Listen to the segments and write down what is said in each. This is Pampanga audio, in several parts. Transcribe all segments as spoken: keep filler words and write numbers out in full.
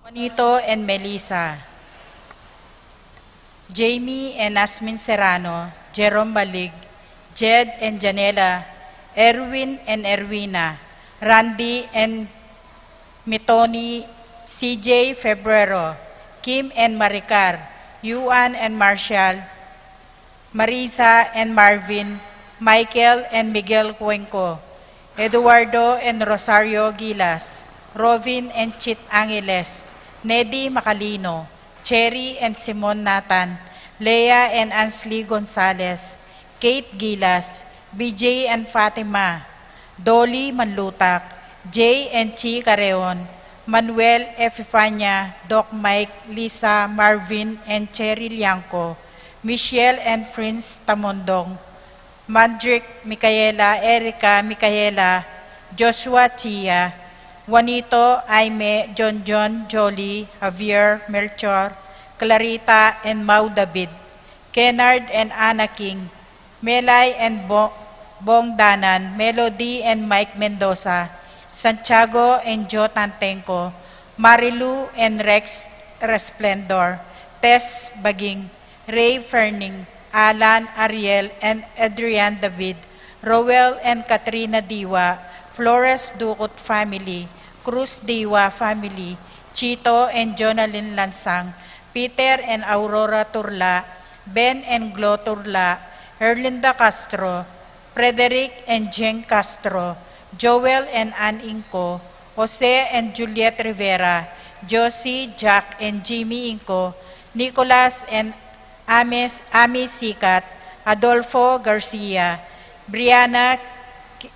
Juanito and Melissa, Jamie and Asmin Serrano, Jerome Malig, Jed and Janela, Erwin and Erwina, Randy and Mitoni, C J Febrero, Kim and Maricar, Yuan and Marshall, Marisa and Marvin, Michael and Miguel Cuenco, Eduardo and Rosario Gilas, Rovin and Chit Angeles, Nedi Macalino, Cherry and Simon Nathan, Lea and Ansley Gonzalez, Kate Gilas, B J and Fatima, Dolly Manlutak, Jay and Chi Careon, Manuel Epifania, Doc Mike, Lisa, Marvin and Cherry Liangco, Michelle and Prince Tamondong, Mandrick, Micaela, Erica, Micaela, Joshua, Chia, Juanito, Aime, John John, Jolie, Javier, Melchor, Clarita, and Mau David, Kennard and Anna King, Melay and Bo-, Bong Danan, Melody and Mike Mendoza, Santiago and Joe Tantenco, Marilu and Rex Resplendor, Tess Baging, Ray Ferning, Alan, Ariel, and Adrian David, Roel and Katrina Diwa, Flores Ducut family, Cruz Diwa family, Chito and Jonalyn Lansang, Peter and Aurora Turla, Ben and Glo Turla, Erlinda Castro, Frederick and Jeng Castro, Joel and Ann Inco, Jose and Juliet Rivera, Josie, Jack and Jimmy Inco, Nicolas and Ames, Ami Sikat, Adolfo Garcia, Brianna Ki-,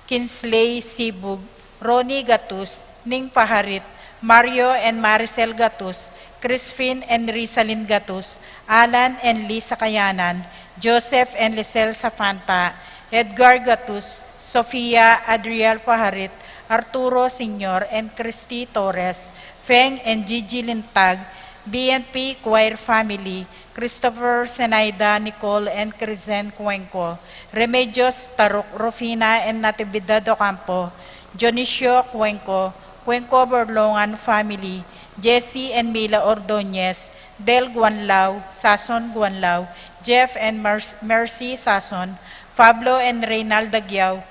Kinsley Sibug, Ronnie Gatus, Ning Paharit, Mario and Maricel Gatus, Crispin and Rizalin Gatus, Alan and Lisa Kayanan, Joseph and Lisel Safanta, Edgar Gatus, Sofia Adriel Paharit, Arturo Senior and Christy Torres, Feng and Gigi Lintag, B N P Choir family, Christopher, Zenaida, Nicole, and Crizen Cuenco, Remedios Taruk, Rufina, and Natividad Ocampo, Dionisio Cuenco, Cuenco Borlongan family, Jesse and Mila Ordonez, Del Guanlao, Sason Guanlao, Jeff and Mer-, Mercy Sason, Pablo and Reynalda Giao,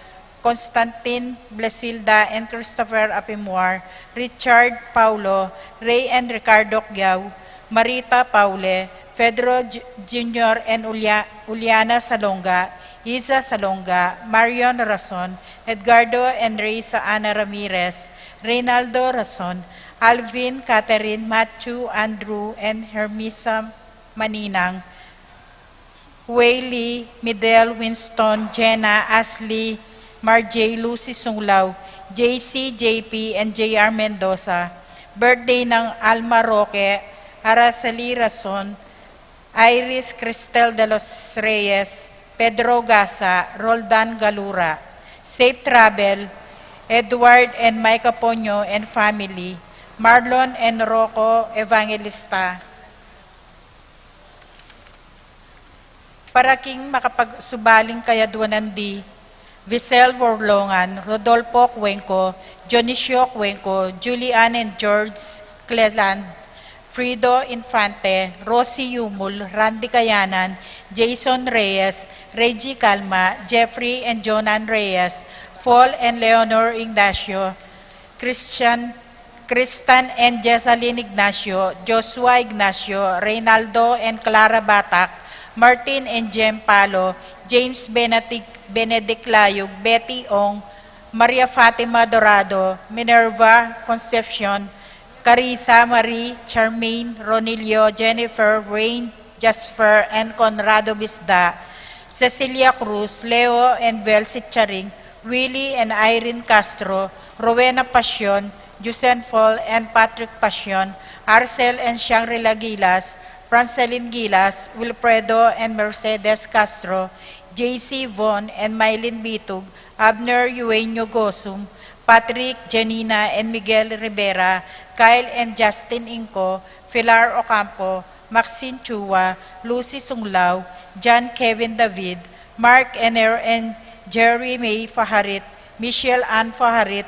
Constantine Blesilda and Christopher Apimuar, Richard Paulo, Ray and Ricardo Giao, Marita Paule, Pedro J-, Junior and Ulia-, Uliana Salonga, Iza Salonga, Marion Rason, Edgardo and Reisa Ana Ramirez, Reynaldo Rason, Alvin, Catherine, Matthew, Andrew, and Hermisa Maninang, Whaley, Midel, Winston, Jenna, Ashley, Marjay, Lucy Sunglaw, J C, J P, and J R Mendoza. Birthday ng Alma Roque, Araceli Rason, Iris Cristel de los Reyes, Pedro Gasa, Roldan Galura. Safe travel, Edward and Micah Ponyo and family, Marlon and Rocco Evangelista. Para king makapagsubaling kayadwanan di, Visel Borlongan, Rodolfo Cuenco, Dionisio Cuenco, Julian and George Cleland, Frido Infante, Rosie Yumul, Randy Kayanan, Jason Reyes, Reggie Calma, Jeffrey and Jonan Reyes, Paul and Leonor Ignacio, Christian, Kristan and Jessalyn Ignacio, Joshua Ignacio, Reynaldo and Clara Batak, Martin and Jem Palo, James Benedict, Benedict Layug, Betty Ong, Maria Fatima Dorado, Minerva Concepcion, Carissa Marie, Charmaine, Ronilio, Jennifer, Wayne, Jasper, and Conrado Bisda, Cecilia Cruz, Leo and Vel Sitcharing, Willie and Irene Castro, Rowena Pasion, Jusen Paul and Patrick Pasion, Arcel and Shangri-La Gilas, Francelin Gilas, Wilfredo and Mercedes Castro, J C Von and Mylene Bitug, Abner Eugenio Gosum, Patrick, Janina, and Miguel Rivera, Kyle and Justin Inco, Pilar Ocampo, Maxine Chua, Lucy Sunglao, John Kevin David, Mark Ener and Jerry May Faharit, Michelle Ann Faharit,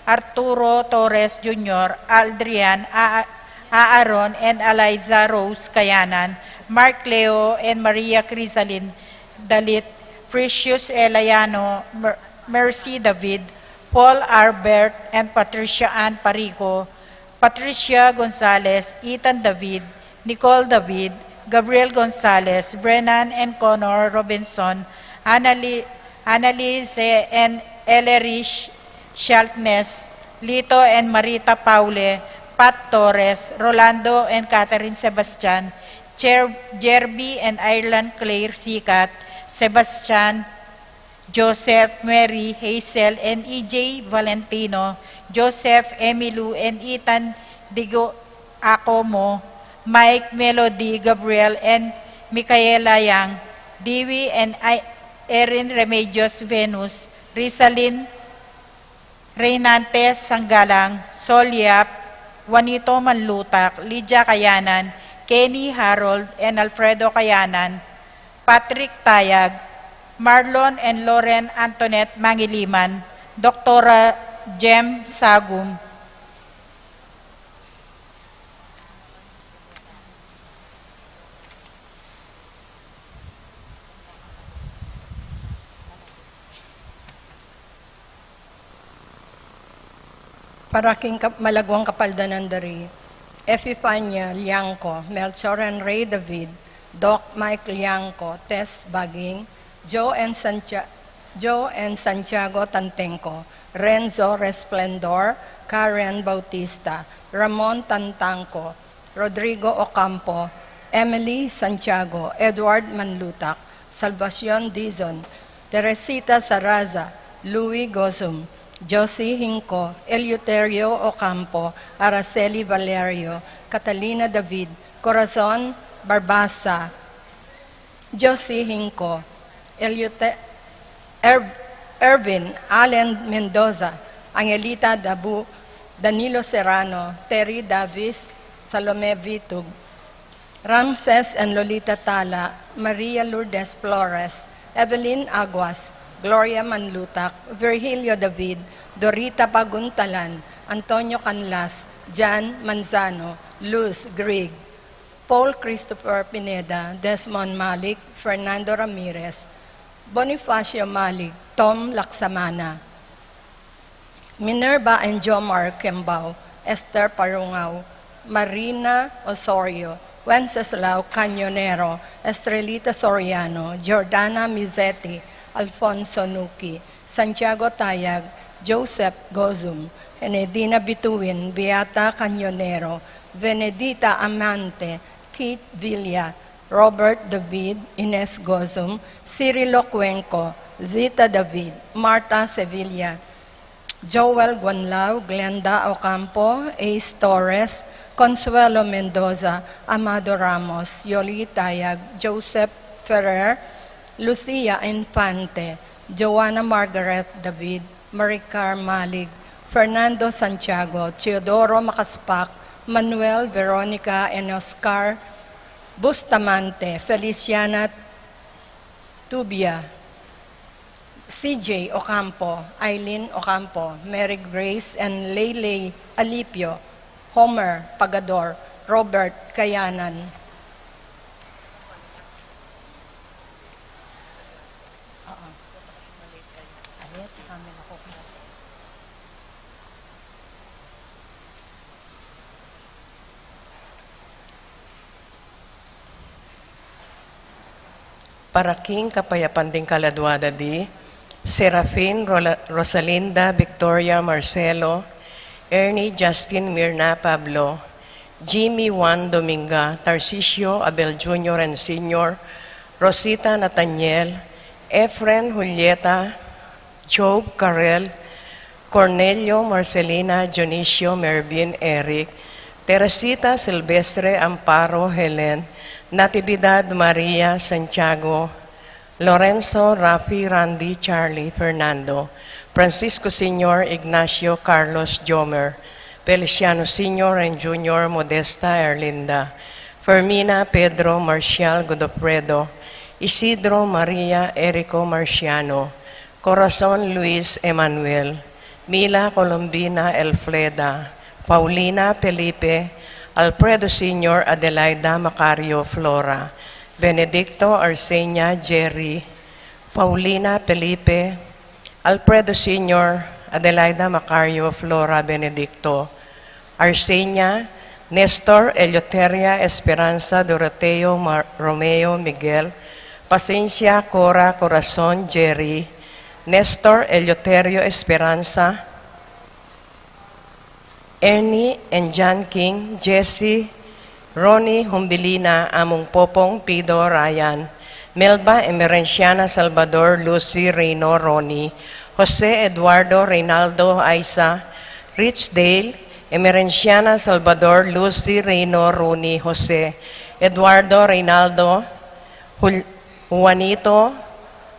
Arturo Torres Junior, Aldrian A-, Aaron and Eliza Rose Kayanan, Mark Leo and Maria Crisalin Dalit, Precious Elayano, Mer-, Mercy David, Paul Albert and Patricia Ann Parico, Patricia Gonzalez, Ethan David, Nicole David, Gabriel Gonzalez, Brennan and Connor Robinson, Anali-, Annalise and Elerish Shaltnes, Lito and Marita Paule, Pat Torres, Rolando and Catherine Sebastian, Jer-, Jerby and Ireland Claire Sikat, Sebastian, Joseph, Mary, Hazel, and E J Valentino, Joseph, Emilu, and Ethan Digo Acomo, Mike, Melody, Gabriel, and Micaela Yang, Dewey, and I-, Erin Remedios Venus, Rizalin Reynante Sanggalang, Sol Yap, Juanito Manlutak, Lydia Kayanan, Kenny Harold, and Alfredo Kayanan, Patrick Tayag, Marlon and Loren Antoinette Mangiliman, Doktora Jem Sagum. Para king kap-, malaguang kapaldanan da ri Epifania Liangco, Melchor and Ray David, Doc Mike Liangco, Tess Baging, Joe and Santia-, Joe and Santiago Tantengco, Renzo Resplendor, Karen Bautista, Ramon Tantangco, Rodrigo Ocampo, Emily Santiago, Edward Manlutak, Salvacion Dizon, Teresita Saraza, Louis Gozum, Josie Hinco, Eleuterio Ocampo, Araceli Valerio, Catalina David, Corazon Barbasa, Josie Hinco, Eliute-, Er-, Ervin Allen Mendoza, Angelita Dabu, Danilo Serrano, Terry Davis, Salome Vitug, Ramses and Lolita Tala, Maria Lourdes Flores, Evelyn Aguas, Gloria Manlutak, Virgilio David, Dorita Paguntalan, Antonio Canlas, Jan Manzano, Luz Grig, Paul Christopher Pineda, Desmond Malik, Fernando Ramirez, Bonifacio Malik, Tom Laksamana, Minerva and Jomar Kembao, Esther Parungao, Marina Osorio, Wenceslao Cañonero, Estrelita Soriano, Jordana Mizetti, Alfonso Nuki, Santiago Tayag, Joseph Gozum, Enedina Bituin, Beata Cañonero, Venedita Amante, Keith Villa, Robert David, Ines Gozum, Cirilo Cuenco, Zita David, Marta Sevilla, Joel Guanlao, Glenda Ocampo, Ace Torres, Consuelo Mendoza, Amado Ramos, Yoli Tayag, Joseph Ferrer, Lucia Infante, Joanna Margaret David, Maricar Malig, Fernando Santiago, Teodoro Macaspac, Manuel, Veronica, and Oscar Bustamante, Feliciana Tubia, C J Ocampo, Eileen Ocampo, Mary Grace and Leyley Alipio, Homer Pagador, Robert Kayanan. Oo. Ayan, tsaka may nakukuha. Para king kapayapan ding kaladua da di, Serafin, Rola-, Rosalinda, Victoria, Marcelo, Ernie, Justin, Mirna, Pablo, Jimmy, Juan, Dominga, Tarcisio, Abel Junior and Senior, Rosita, Nathaniel, Efren, Julieta, Job, Karel, Cornelio, Marcelina, Dionisio, Mervin, Eric, Teresita, Silvestre, Amparo, Helen, Natividad, Maria, Santiago, Lorenzo, Rafi, Randy, Charlie, Fernando, Francisco Senior, Ignacio, Carlos, Jomer, Feliciano Senior and Junior, Modesta, Erlinda, Fermina, Pedro, Marcial, Godofredo, Isidro, Maria, Erico, Marciano, Corazon, Luis, Emmanuel, Mila Colombina Elfreda, Paulina Felipe, Alfredo Senior Adelaida Macario Flora, Benedicto Arsenia Jerry, Paulina Felipe, Alfredo Senior Adelaida Macario Flora Benedicto, Arsenia, Nestor Eleuteria Esperanza Doroteo Mar- Romeo Miguel, Pasencia Cora Corazon Jerry, Nestor Eleuterio Esperanza, Ernie and John King, Jesse, Ronnie Humbilina, Among Popong Pido Ryan, Melba Emerenciana Salvador Lucy Reyno Ronnie, Jose Eduardo Reynaldo Aiza, Rich Dale, Emerenciana Salvador Lucy Reyno Rooney Jose, Eduardo Reynaldo, Jul- Juanito,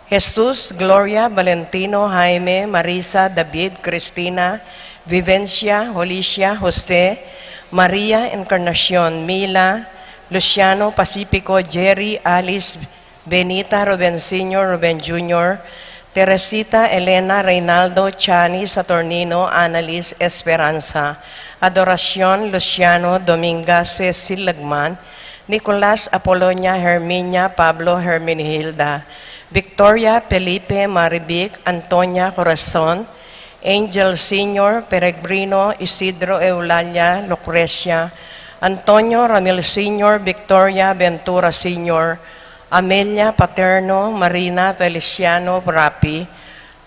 Jesus, Gloria, Valentino, Jaime, Marisa, David, Cristina, Vivencia, Jolicia, Jose, Maria, Encarnacion, Mila, Luciano, Pacifico, Jerry, Alice, Benita, Ruben Senior, Ruben Junior, Teresita, Elena, Reynaldo, Chani, Saturnino, Annalise, Esperanza, Adoracion, Luciano, Dominga, Cecil Lagman, Nicolas, Apolonia, Herminia, Pablo, Herminihilda, Victoria, Felipe, Marivic, Antonia, Corazon, Angel Senior, Peregrino, Isidro, Eulalia, Lucrecia, Antonio, Ramil Senior, Victoria, Ventura Senior, Amelia, Paterno, Marina, Feliciano, Rapi,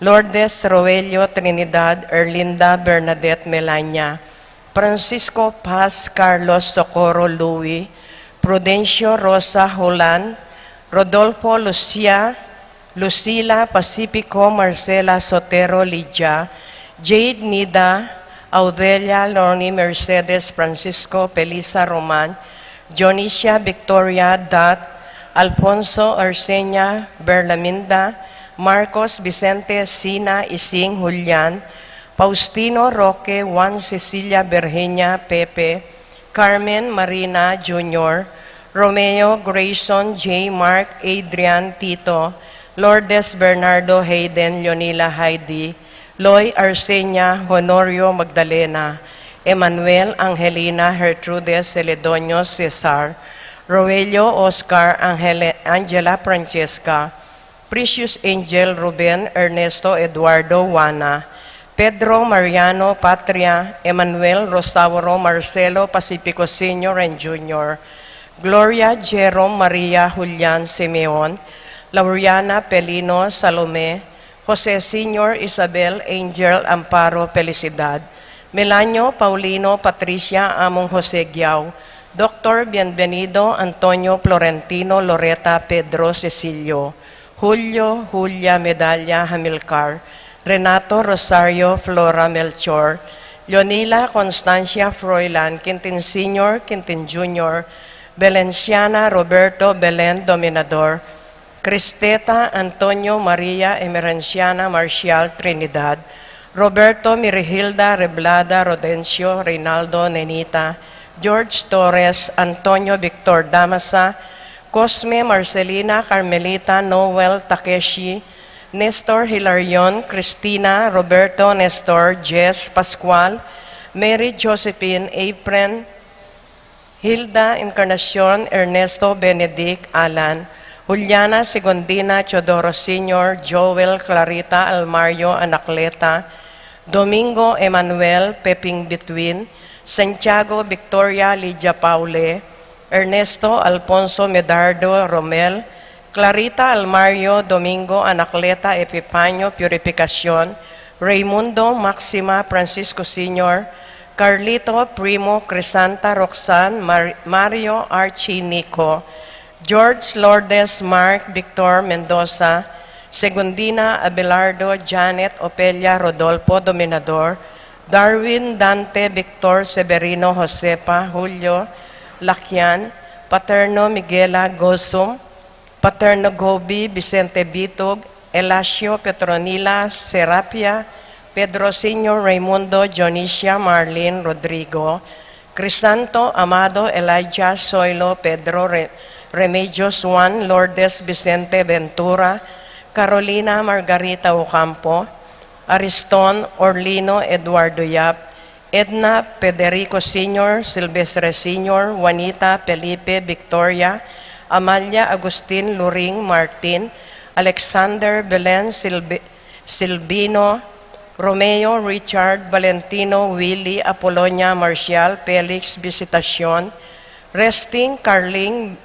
Lourdes, Roelio, Trinidad, Erlinda, Bernadette, Melania, Francisco, Paz, Carlos, Socorro, Louis, Prudencio, Rosa, Julan, Rodolfo, Lucia, Lucila, Pacifico, Marcela, Sotero, Lydia, Jade, Nida, Audelia, Lorny, Mercedes, Francisco, Felisa, Roman, Dionisia, Victoria, Dot, Alfonso, Arsenia, Berlaminda, Marcos, Vicente, Sina, Ising, Julian, Faustino, Roque, Juan, Cecilia, Virginia, Pepe, Carmen, Marina, Junior, Romeo, Grayson, Jay, Mark, Adrian, Tito, Lourdes, Bernardo, Hayden, Leonila, Heidi, Loy, Arsenia, Honorio, Magdalena, Emmanuel, Angelina, Gertrude, Celedonio, Cesar, Roelio, Oscar, Angele- Angela, Francesca, Precious Angel, Ruben, Ernesto, Eduardo, Juana, Pedro, Mariano, Patria, Emmanuel, Rosauro, Marcelo, Pacifico Senior and Junior, Gloria, Jerome, Maria, Julian, Simeon, Lauriana, Pelino, Salome, Jose Senior, Isabel, Angel, Amparo, Felicidad, Melanio, Paulino, Patricia, Among Jose Giao, Doctor Bienvenido, Antonio, Florentino, Loreta, Pedro, Cecilio, Julio, Julia, Medalla, Hamilcar, Renato, Rosario, Flora, Melchor, Leonila, Constancia, Froilan, Quintin Senior, Quintin Junior, Belenciana, Roberto, Belen, Dominador, Cristeta, Antonio, Maria, Emerenciana, Marcial, Trinidad, Roberto, Mirihilda, Reblada, Rodencio, Reynaldo, Nenita, George Torres, Antonio, Victor Damasa, Cosme, Marcelina, Carmelita, Noel, Takeshi, Nestor, Hilarion, Cristina, Roberto, Nestor, Jess, Pascual, Mary, Josephine, Apren, Hilda, Encarnacion, Ernesto, Benedict, Alan, Juliana, Segundina, Teodoro Senior, Joel, Clarita, Almario, Anacleta, Domingo, Emmanuel, Peping Between, Santiago, Victoria, Lydia Paule, Ernesto, Alfonso, Medardo, Romel, Clarita, Almario, Domingo, Anacleta, Epifanio, Purificacion, Raymundo, Maxima, Francisco Senior, Carlito, Primo, Crisanta, Roxanne, Mar- Mario, Archie, Nico, George, Lourdes, Mark, Victor, Mendoza, Segundina, Abelardo, Janet, Opelia, Rodolfo, Dominador, Darwin, Dante, Victor, Severino, Josefa, Julio, Lakian, Paterno, Miguela, Gosum, Paterno, Gobi, Vicente, Bitug, Elasio, Petronila, Serapia, Pedro Senior, Raymundo, Dionisia, Marlene, Rodrigo, Crisanto, Amado, Elijah, Soilo, Pedro, Re- Remedios, Juan, Lourdes, Vicente, Ventura, Carolina, Margarita, Ocampo, Ariston, Orlino, Eduardo Yap, Edna, Federico Senior, Silvestre Senior, Juanita, Felipe, Victoria, Amalia, Agustin, Luring, Martin, Alexander, Belen, Silbi-, Silvino, Romeo, Richard, Valentino, Willy, Apolonia, Marcial, Felix, Visitacion, Resting, Carling,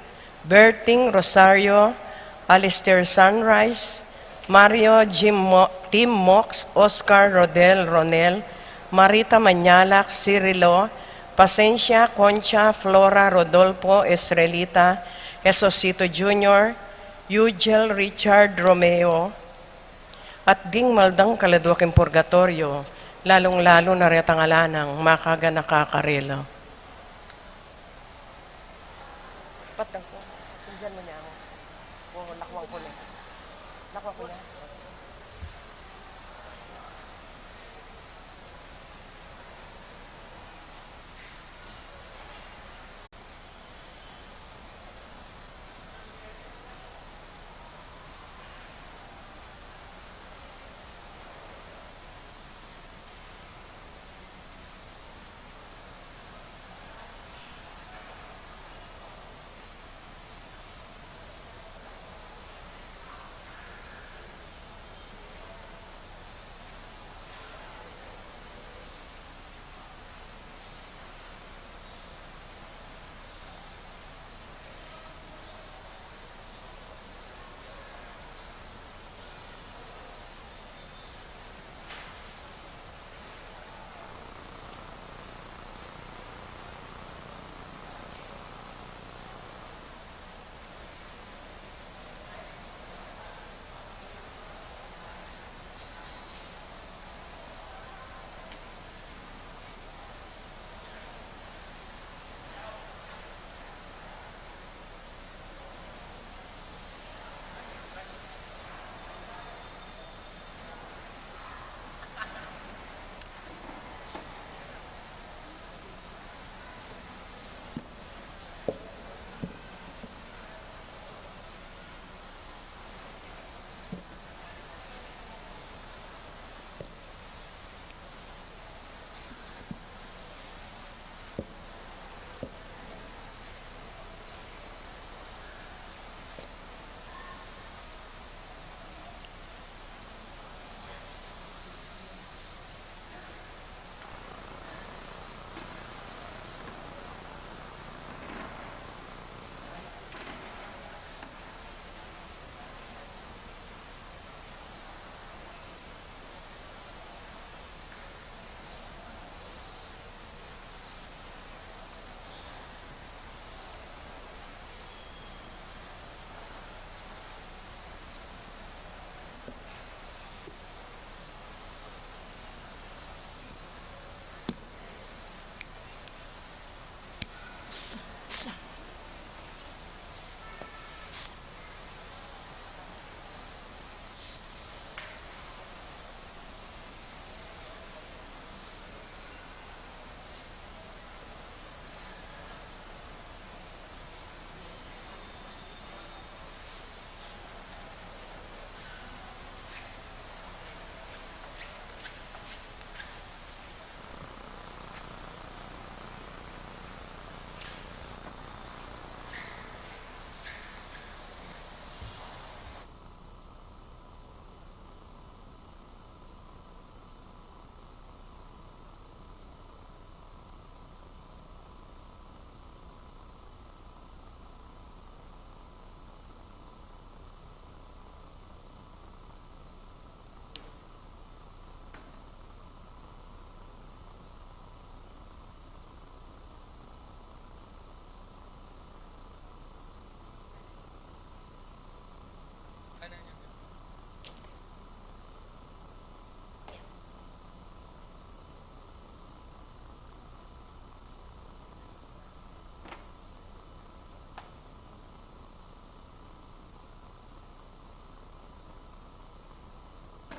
Berting, Rosario, Alistair, Sunrise, Mario, Jim Mo-, Tim Mox, Oscar, Rodel, Ronel, Marita, Mañalak, Cirilo, Pasensia, Concha, Flora, Rodolfo, Estrelita, Jesusito Junior, Yugel, Richard, Romeo, at ding maldang kaladwa king purgatoryo, lalung-lalu na retang ala nang makaganaka karela. Patang ko. Sundan mo niya ako. Oo, lakwang ko na. Lakwang ko na.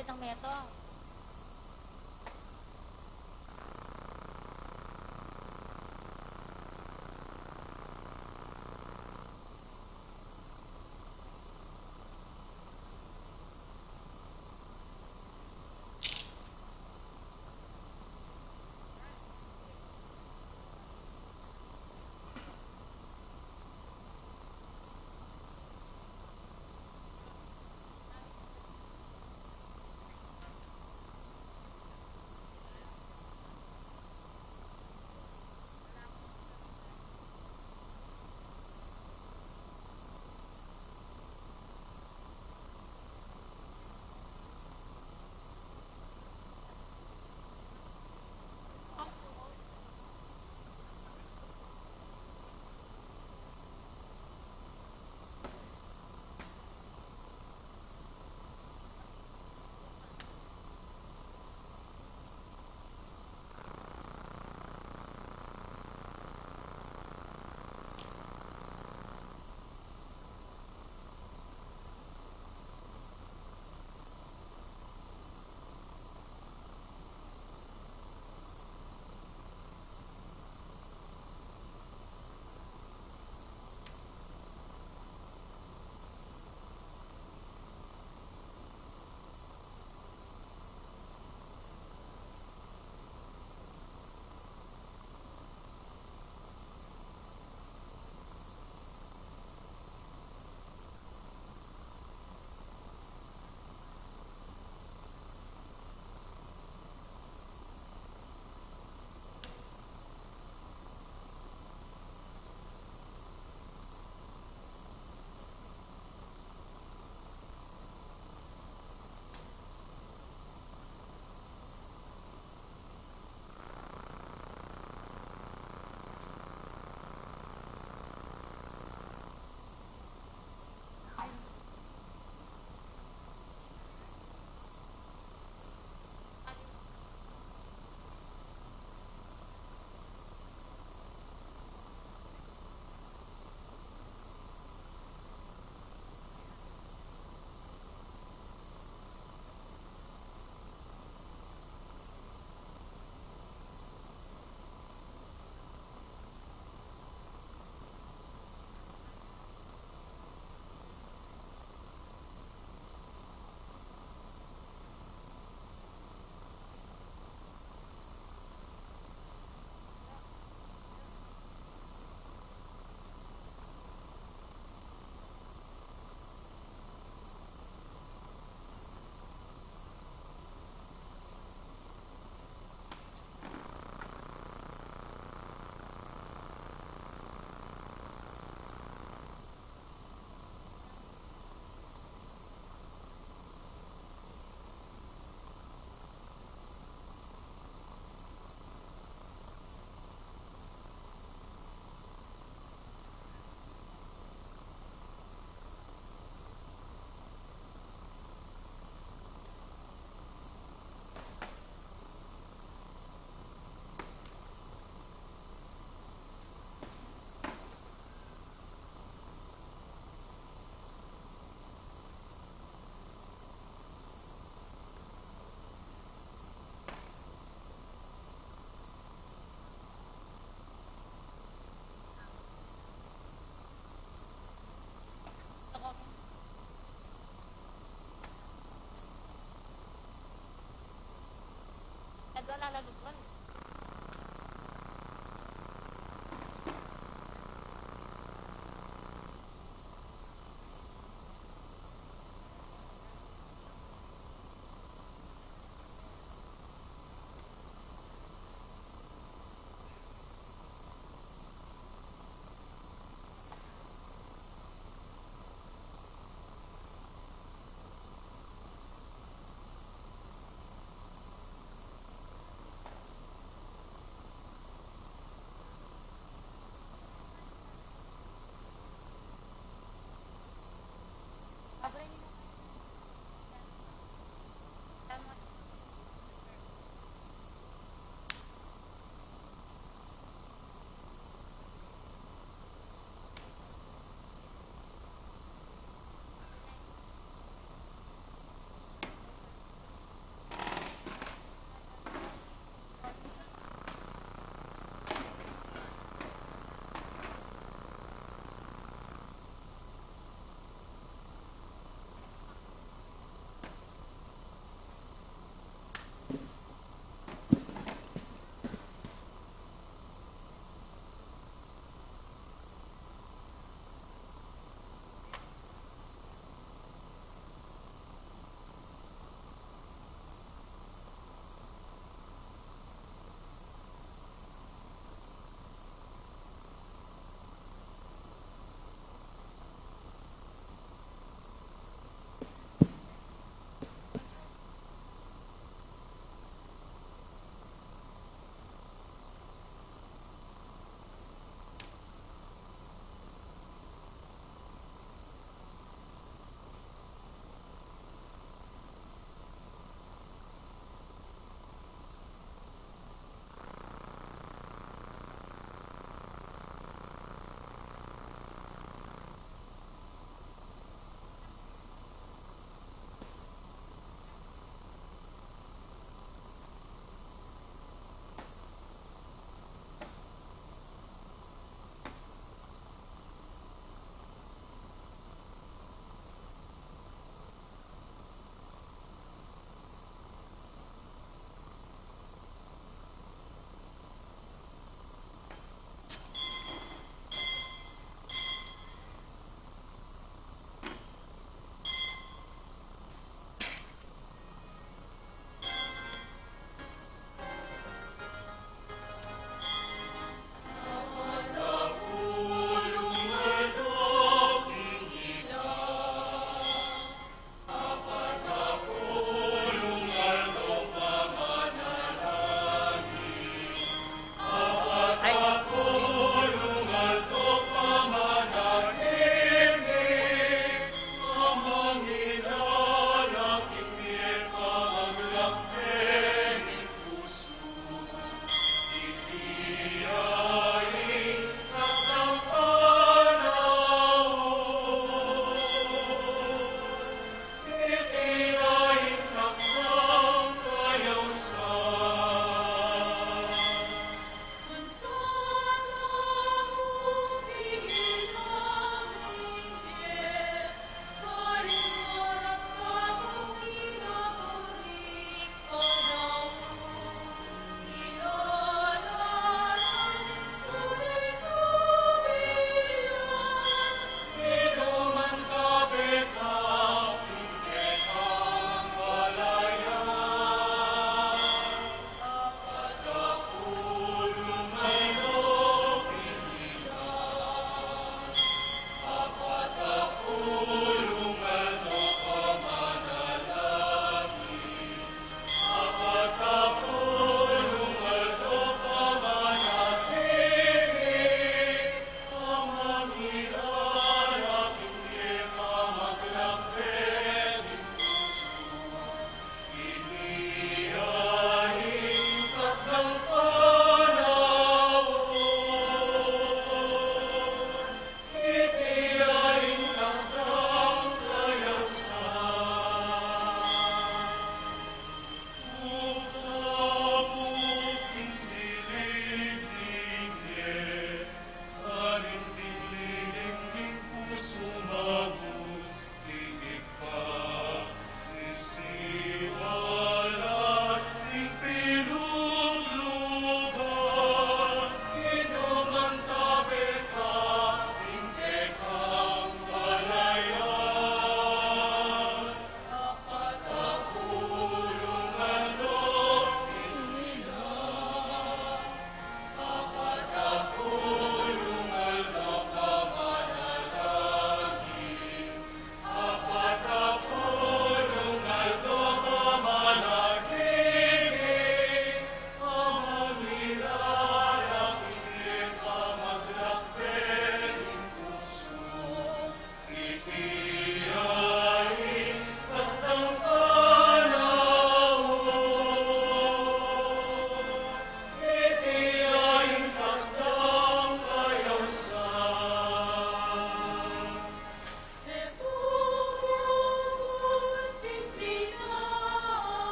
Kitang meto. Wala na lugman.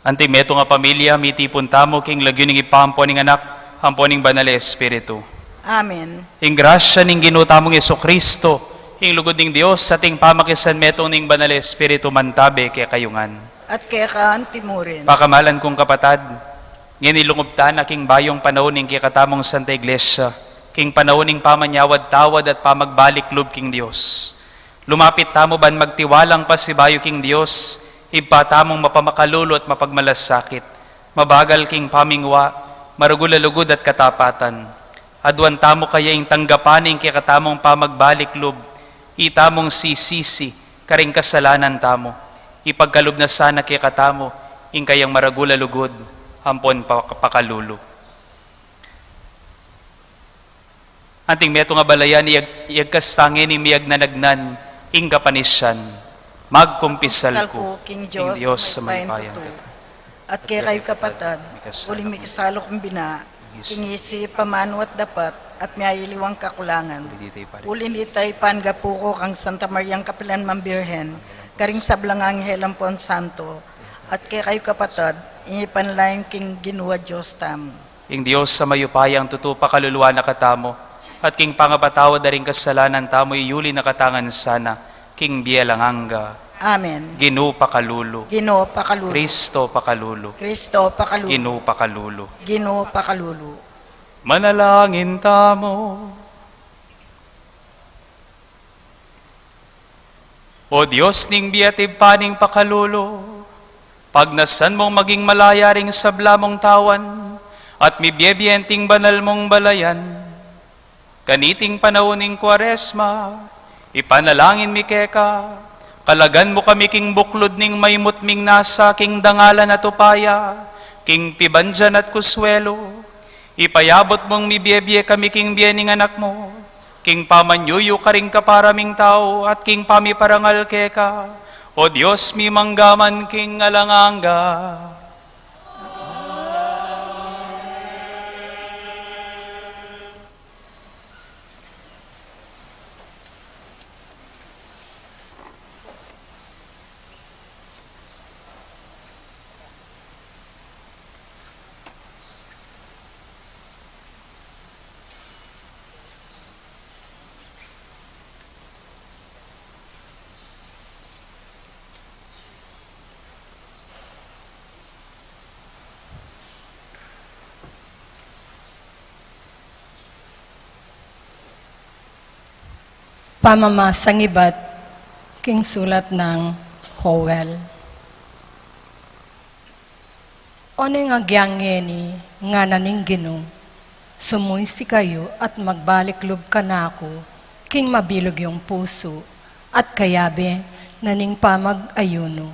Anting metung a pamilya, mitipun tamu king lagyu ning Ibpa, ampo ning Anak, ampo ning Banal a Espiritu. Amen. Ing grasya ning Ginu tamung Jesucristo, ing lugud ning Dios, at ing pamakisanmetung ning Banal a Espiritu, mantabe kekayu ngan. At keka antimurin. Pakamalan kung kapatad, ngeni lungub tana king bayung panaun ning kekatamung Santa Iglesia, king panaun ning pamanyawad-tawad at pamagbalik lub king Dios. Lumapit tamu ban magtiwalang pasibayu king Dios, Ibpa tamung mapamakalulu at mapagmalasakit, mabagal king pamingwa, maragul a lugud at katapatan. Aduan tamu kaya ing tanggapan ning kekatamung pamagbalik lub, itamung sisisi karing kasalanan tamu. Ipagkalub na sana kekatamu ing kayang maragul a lugud ampon pa-, pakalulu. Anting metung a balayan, iyag-, iyagkas ta ngeni ing miyagnanagnan ing kapanisian. Magkumpisal ku king Dios a mayupayang tutu. At kekayu kapatad, uling mikasalu kung bina, king isip, amanu at dapat, at miyayaliwang kakulangan. Uli nita, ipanggapu ku kang Santa Mariang kapilan man Birhen, karing sablang anghel ampon santo, at kekayu kapatad, ing ipanalangin king Ginu a Dios tamu. Ing Dios a mayupayang tutu pakaluluan na katamu, at king pangapatawad da ring kasalanan tamu, iyuli na katamu ngan sana king bie alang angga. Amen. Ginu pakalulu. Ginu pakalulu. Kristo pakalulu. Kristo pakalulu. Ginu pakalulu. Ginu pakalulu. Manalangin tamu. O Dios ning bie at Ibpa ning pakalulu, pagnasan mung maging malaya ring sabla mung tawan, at mibie-bie king banal mung balayan. Kaniting panaun ning Kuaresma, ipanalangin mi keka, kalagan mu kami king buklud ning maimut ming nasa king dangalan at upaya, king pibandian at kuswelu, ipayabut mung mibie-bie kami king bie ning Anak mu, king pamanyuyu karing kapara ming tau, at king pamiparangal keka, O Dios mi, mangga man king alang angga. Pamamasang ibat king sulat nang Joel. O neng agyang ngeni, ngana ning Ginu, sumusi kayu at magbalik lub kanaku king mabilug yung pusu, at kayabe na ning pamag-ayunu,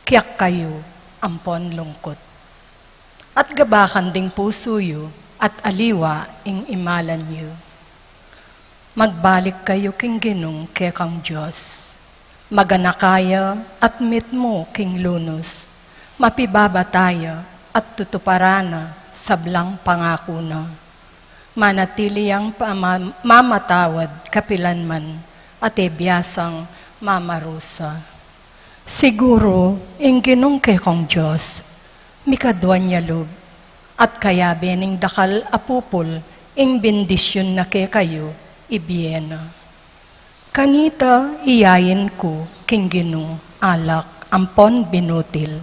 kiak kayu ampon lungkut. At gabakan ding pusu yu, at aliwa ing imalan yu. Magbalik kayu king Ginung kekang Dios. Maganaka ya at mitmu king lunus. Mapibabata ya at tutuparan na sablang pangaku na. Manatili yang pama-, mamatawad kapilan man at e biasang mamarusa. Siguru ing Ginung kekong Dios, mikaduan ya lub, at kayabe ning dakal a pupul ing bendisyun na kekayu, ibie na. Kanita iyain ku king Ginu alak ampon binutil.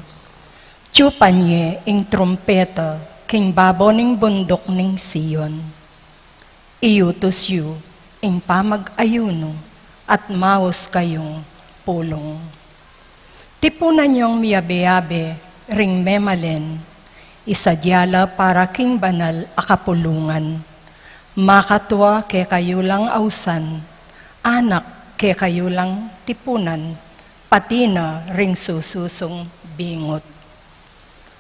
Tiyupan ye ing trumpeta king babo ning bunduk ning Sion. Iyutus yu ing pamag-ayunu at maus kayung pulung. Tipunan yung miyabe-yabe ring memalen, isadya la para king banal a kapulungan. Makatua kekayu lang ausan, anak kekayu lang tipunan, pati na ring sususung bingut.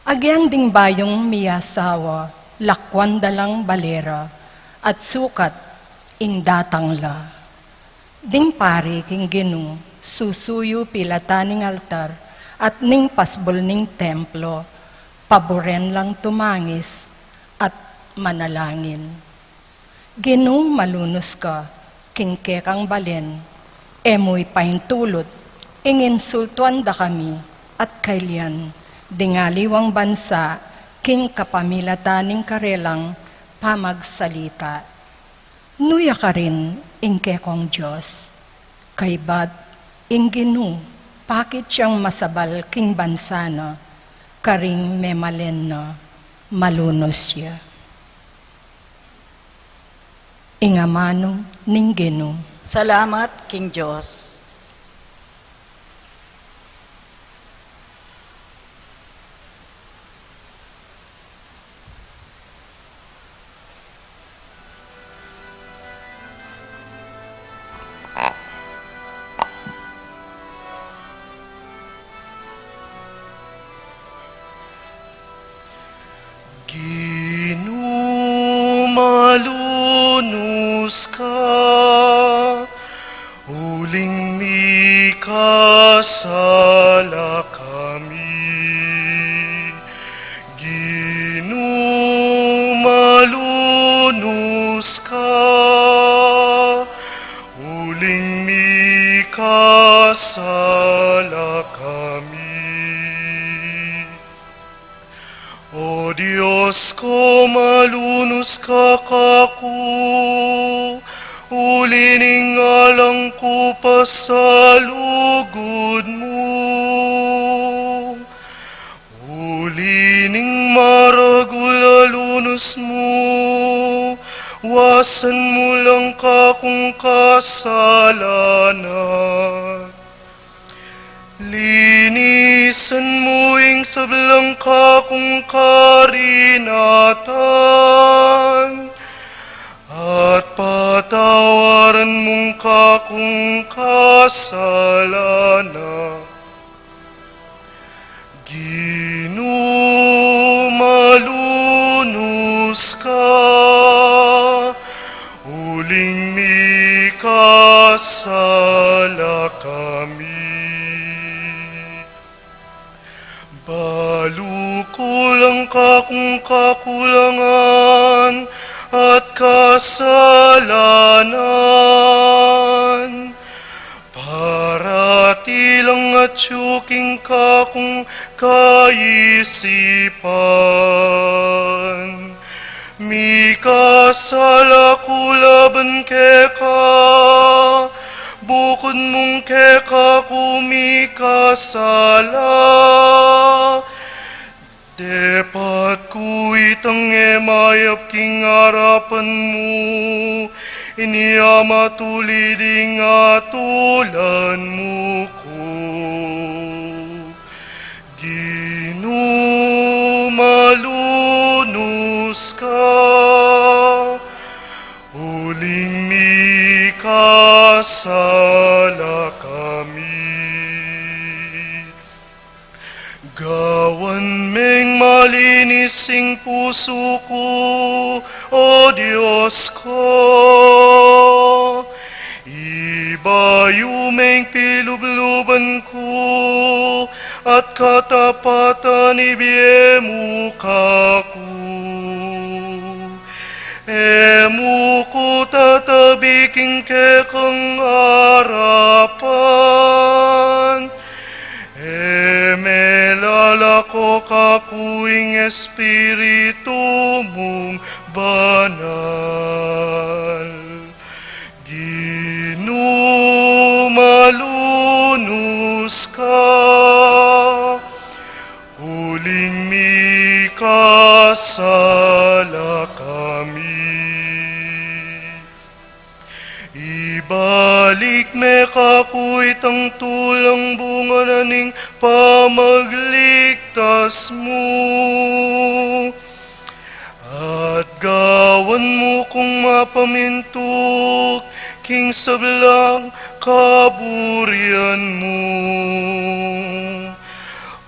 Agyang ding bayung miyasawa, lakwan da lang balera, at sukat ing datang la. Ding pari king Ginu, susuyu pilatan ning altar, at ning pasbul ning templo, paburen lang tumangis, at manalangin. Ginu, malunus ka king kekang balen, e mu ipaintulut ing insultuan da kami, at kailian ding aliwang bansa king kapamilatan ning karelang pamagsalita. Nu ya karin ing kekong Dios, kaybat ing Ginu pakit yang masabal king bansa na, karing memalen na malunus ya. Ing amanu ning Ginu. Salamat king Dios. Ginu, malunus ka, uling mikasala kami. Ginu, malunus ka, uling mikasala kami. O Dios ku, malunus ka kaku, uli ning alang ku pasalugud mu. Uli ning maragul a lunus mu, wasan mu lang kakung kasalanan. Linisan mu ing sablang kakung karinatan, at patawaran mung kakung kasalanan. Ginu, malunus ka, uling mikasala kami. Balu ku lang kakung kakulangan at kasalanan. Parati lang atyu king kakung kaisipan. Mikasala ku laban keka, bukun mung keka ku mikasala. Depat ku itang e mayap king arapan mu, inya matulid ing atulan mu ku. Ginu, malunus ka, uling mikasala kami. Gawan meng malinis ing pusu ku, O Dios ku. Ibayu meng pilubluban ku, at katapatan ibie mu kaku. E mu ku tatabi king kekang arapan. E me lalako kaku ing Espiritu mung Banal. Ginu, malunus ka, uling mikasala kami. Ibalik me kaku itang tulang bunga na ning pamagligtas mu. At gawan mu kung mapamintuk king sablang kaburian mu.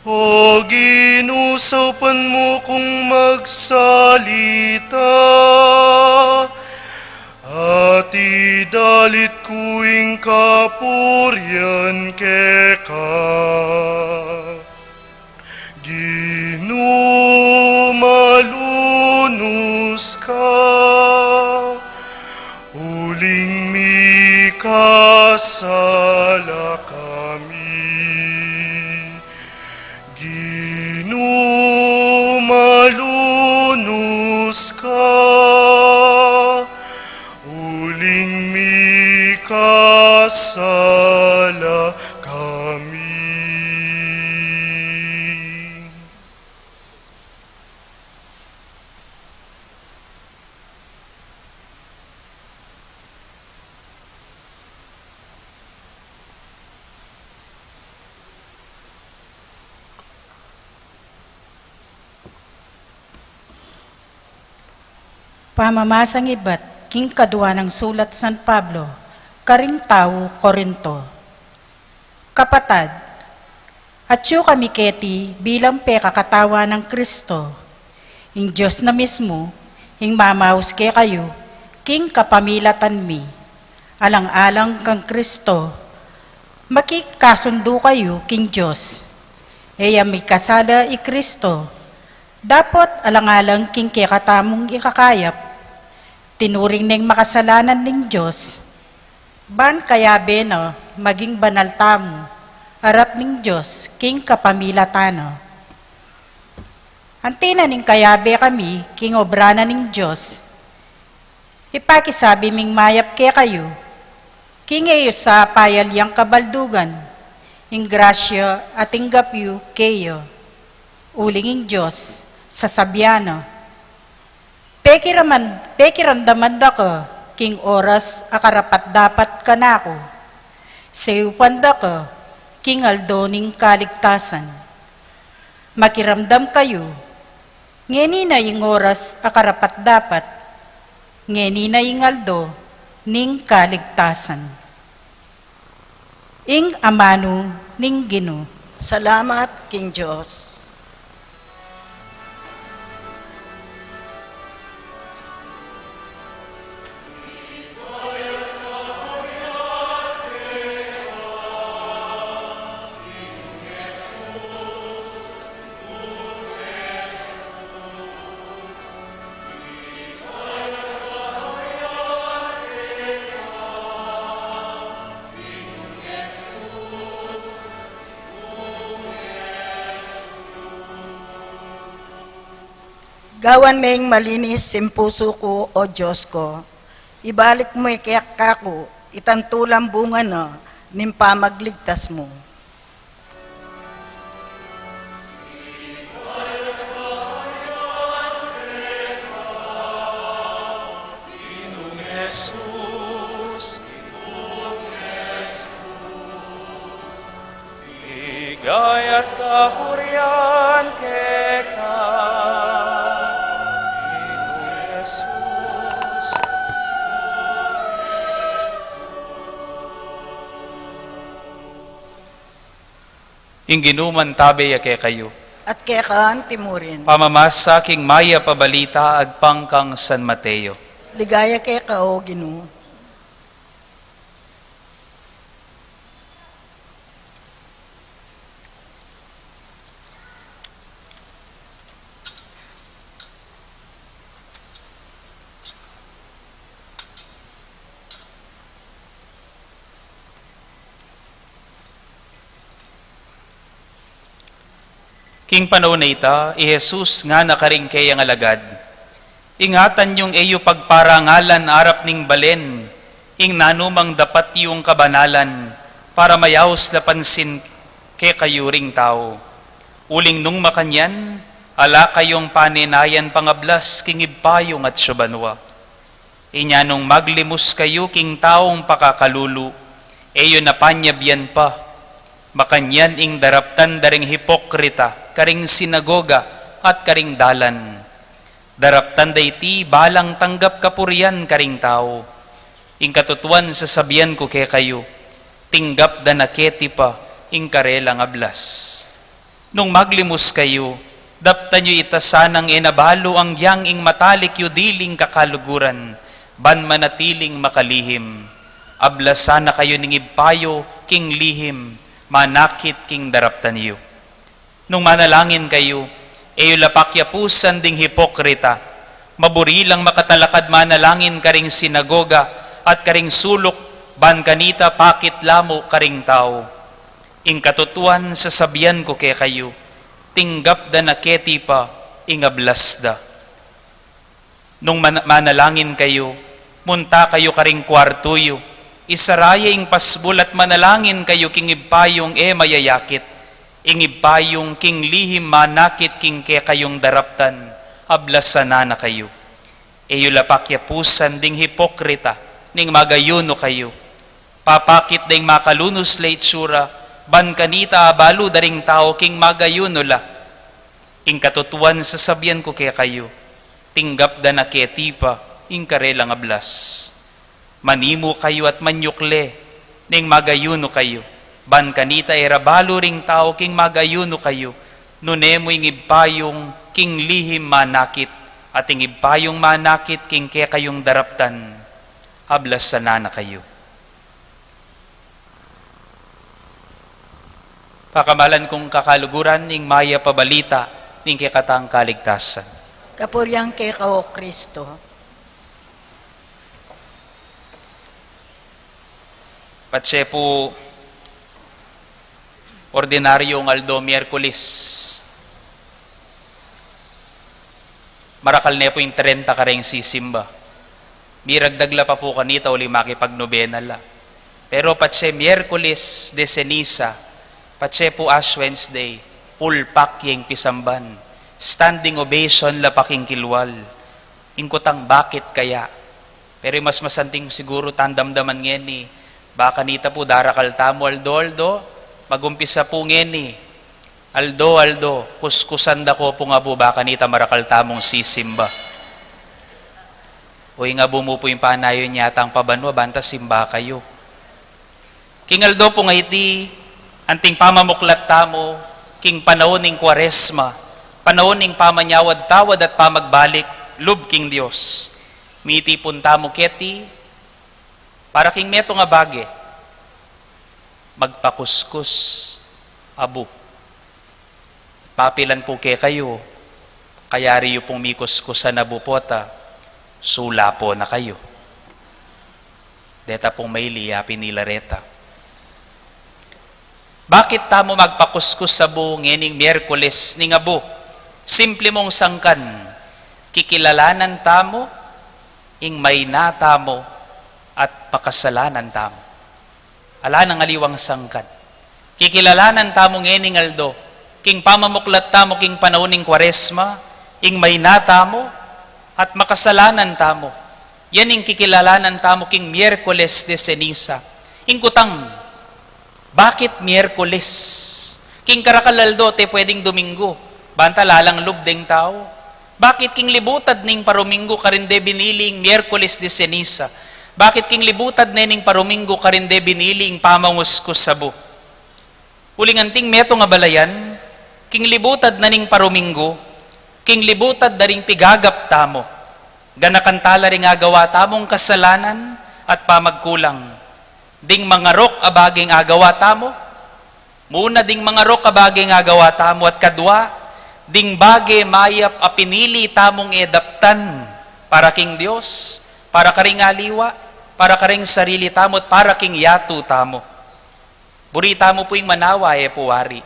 O Ginu, saupan mu kung magsalita, at idalit ku ing kapurian keka. Ginu, malunus ka, uling mikasala kami. Ginu, Mikasala kami. Pamamasang ibat king kadua nang sulat San Pablo karing tau Corinto. Kapatad, atyu kami keti bilang pekakatawan nang Kristo. Ing Dios na mismu ing mamaus kekayu king kapamilatan mi. Alang-alang kang Kristo, makikasundu kayu king Dios. E ya mikasala i Kristo, dapot alang-alang king kekatamung ikakayap, tinuring neng makasalanan ning Dios, ban kayabe na maging banal tamu arap ning Dios king kapamilatan na. Anti na ning kayabe kami king obra na ning Dios, ipakisabi ming mayap kekayu, king e yu sa payalyang kabaldugan ing grasya a tinggap yu keya. Uling ing Dios, sasabian na, Pekiraman-, pekiramdaman da ka king oras a karapat-dapat kanaku, sayupan da ka king aldo ning kaligtasan. Makiramdam kayu, ngeni na ing oras a karapat-dapat, ngeni na ing aldo ning kaligtasan. Ing amanu ning Ginu. Salamat king Dios. Gawan meng malinis ing pusu ku, O Dios ku. Ibalik mu kekaku itang tulang bunga na ning pamagligtas mu. Ginung Jesus, Ginung Jesus, ligaya at kapurian keka, Ginung Jesus. Ing Ginu mantabe ya kekayu. At keka anti murin. Pamamasa king mayap a balita agpang kang San Mateo. Ligaya keka, O Ginu. King panaun a ita, i Jesus ngana karing keyang alagad, Ingatan yung e yu pagparangalan arap ning balen ing nanumang dapat yung kabanalan, para mayaus la pansin kekayu ring tau. Uling nung makanyan, ala kayung panenayan pangablas king Ibpa yung atsu banua. Inya nung maglimus kayu king taung pakakalulu, e yu na panyabian pa. Makanyan ing daraptan da ring hipokrita karing sinagoga at karing dalan. Daraptan da iti balang tanggap kapurian karing tau. Ing katutuan sasabian ku kekayu, tinggap da na keti pa ing karelang ablas. Nung maglimus kayu, daptan yu ita sanang e na balu anggiyang ing matalik yu diling kakaluguran, ban manatiling makalihim. Ablasan na kayu ning Ibpa yu king lihim, manakit king daraptan yu. Nung manalangin kayu, e yu la pakiapusan ding hipokrita. Maburi lang makatalakad manalangin karing sinagoga at karing suluk, ban kanita pakit la mu karing tau. Ing katutuan sasabian ku kekayu, tinggap da na keti pa ing ablas da. Nung man-, manalangin kayu, Munta kayu karing kuartu yu, isara ye ing pasbul at manalangin kayu king Ibpa yung e mayayakit, ing Ibpa yung king lihim manakit king kekayung daraptan, ablasan na kayu. E yu la pakyapusan ding hipokrita, ning magayuno kayu. Papakit deng makalunus la itsura, ban kanita abalu da ring tau king magayuno la. Ing katutuan sasabian ku kekayu, tinggap da na keti pa ing karelang ablas. Manimu kayu at manyukle, ning magayuno kayu, ban kanita e ra balu ring tau king magayuno kayu, nune mu ing Ibpa yung king lihim manakit, at ing Ibpa yung manakit king kekayung daraptan, ablasan na kayu. Pakamalan kung kakaluguran ning mayap a balita ning kekatang kaligtasan. Kapurian keka, O Kristo. Patse pu ordinaryung aldo, Miyerkules. Marakal ne pu ing trenta kareng sisimba. Miragdag la pa pu kanita uling makipagnobena la. Pero patse Miyerkules de Ceniza, patse pu Ash Wednesday, pulpak yeng pisamban. Standing ovation la pa king kilwal. Ing kutang bakit kaya? Pero ing mas masanting siguru tang damdaman ngeni, ba kanita pu darakal tamu aldo-aldo, magumpisa pu ngeni, aldo-aldo, kuskusan da ko pung abu, ba kanita marakal tamung sisimba. O ing abu mu pu ing panayan yatang pabanua, banta simba kayu. King aldo pung iti, anting pamamuklat tamu king panaun ning Kuaresma, panaun ning pamanyawad-tawad at pamagbalik lub king Dios. Mitipun tamu keti para king metung a bage, magpakuskus abu. Papilan pu kekayu, kayari yu pung mikuskusan abu pota, sulapo na kayu. Deta pung maili a pinila reta. Bakit tamu magpakuskus abu ngening Miyerkules ning abu? Simple mung sangkan, kikilalanan tamu ing maina tamu at makasalanan tamu. Ala nang aliwang sangkan. Kikilalanan tamu ngening aldo, king pamamuklat tamu king panaun ning Kuaresma, ing maina tamu at makasalanan tamu. Yan ing kikilalanan tamu king Miyerkules de Ceniza. Ing kutang, bakit Miyerkules? King karakal aldo, te pwedeng Domingo, banta lalang lub deng tau. Bakit king libutad ning paruminggu karin de biniling Miyerkules de Ceniza? Bakit king libutad ne ning paruminggu karin de biniling pamankuskus abu? Uling anting metung a balayan, king libutad na ning paruminggu, king libutad da ring pigagap tamu, ganakan tala ring agawa tamung kasalanan at pamagkulang. Ding mangarok a bageng agawa tamu, muna ding mangarok a bageng agawa tamu, at kadwa, ding bage mayap a pinili tamung e daptan para king Dios, para karing aliwa, para karing sarili tamu, at para king yatu tamu. Buri tamu pu ing manawa, e pu wari.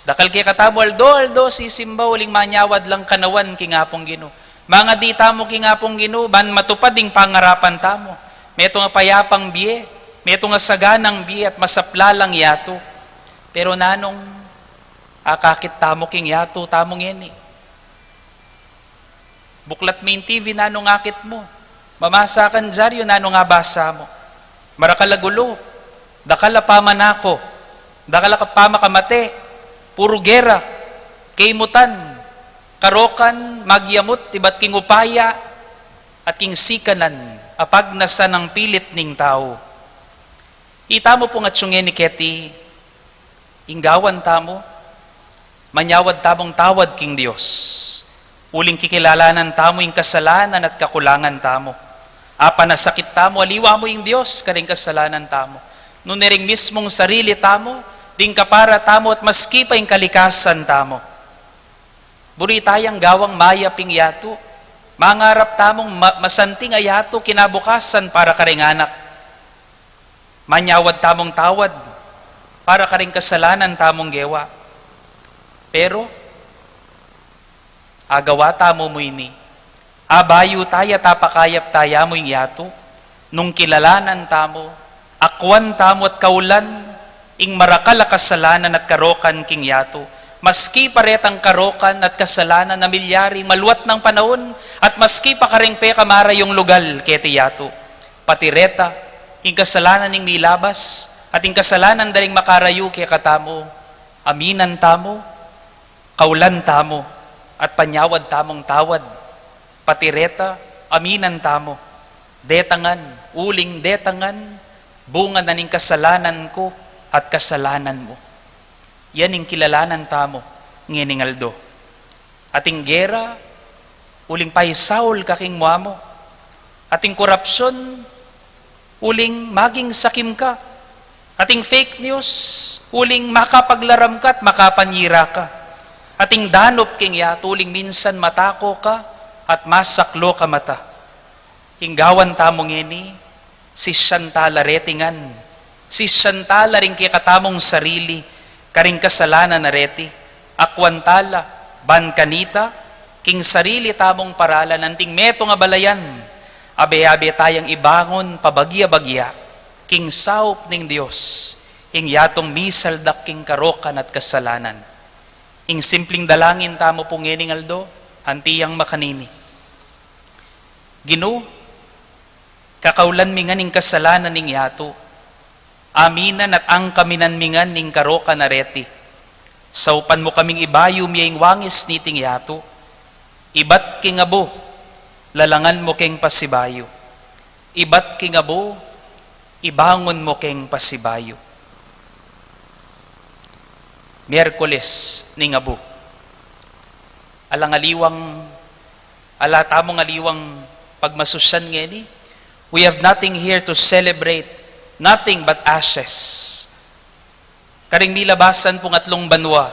Dakal kekatamu aldo-aldo sisimba uling manyawad lang kanawan king Apung Ginu. Mangadi tamu king Apung Ginu, ban matupad ing pangarapan tamu. Metung a payapang bie, metung a saganang bie at masaplalang yatu. Pero nanung akakit tamu king yatu tamu ngeni? Buklat me ing T V, nanung akit mu? Mamasa kang dyaryu, nanung abasa mu? Marakal a gulu, dakal a pamanako, dakal a pamakamate, puru gera, kaimutan, karokan, magyamut ibat king upaya, at king sikanan a pagnasan ning pilit ning tau. Itamu pung atsu ngeni keti, ing gawan tamu, manyawad tamung tawad king Dios. Uling kikilalanan tamu ing kasalanan at kakulangan tamu. Apanasakit tamu, aliwa mu ing Dios karing kasalanan tamu. Nune ring mismung sarili tamu, ding kapara tamu at maski pa ing kalikasan tamu. Buri tayang gawang mayap ing yatu. Mangarap tamung ma-, masanting a yatu kinabukasan para karing anak. Manyawad tamung tawad para karing kasalanan tamung gewa. Pero agawa tamu mu ini, abayu taya, tapakayap taya mu ing yatu. Nung kilalanan tamu, akuan tamu at kaulan ing marakal a kasalanan at karokan king yatu, maski pa retang karokan at kasalanan a milyaring maluat nang panaun, at maski pa karing pekamarayung lugal keti yatu, pati reta, ing kasalanan ning milabas, at ing kasalanan da ring makarayu kekatamu, aminan tamu, kaulan tamu, at panyawad tamung tawad, pati reta, aminan tamu, detangan, uling detangan, bunga na ning kasalanan ku at kasalanan mu. Yan ing kilalanan tamu ngening aldo. Ating gera, uling paisaul ka king mua mu. Ating korapsyon, uling maging sakim ka. Ating fake news, uling makapaglaram ka at makapanyira ka. Ating danup king yatu, uling minsan matako ka at masaklu ka mata. Ing gawan tamu ngeni, sisyan tala reti ngan. Sisyan tala ring kekatamung sarili karing kasalanan a reti. Akuan tala, ban kanita, king sarili tamung paralan anting metung a balayan, abe-abe tayang ibangun pabagya-bagya king saup ning Dios, ing yatung misaldak king karokan at kasalanan. Ing simpling dalangin tamu pu ngening aldo, anti yang makanini. Ginu, kakaulan mi ngan ing kasalanan ning yatu. Aminan at angkaminan mi ngan ing karokan a reti. Saupan mu kaming ibayu mi ing wangis niting yatu. Ibat king abu, lalangan mu keng pasibayu. Ibat king abu, ibangun mu keng pasibayu. Miyerkules ning abu. Alang aliwang, ala tamung aliwang pagmasusyan ngeni. We have nothing here to celebrate, nothing but ashes. Karing milabasan pung atlung banua,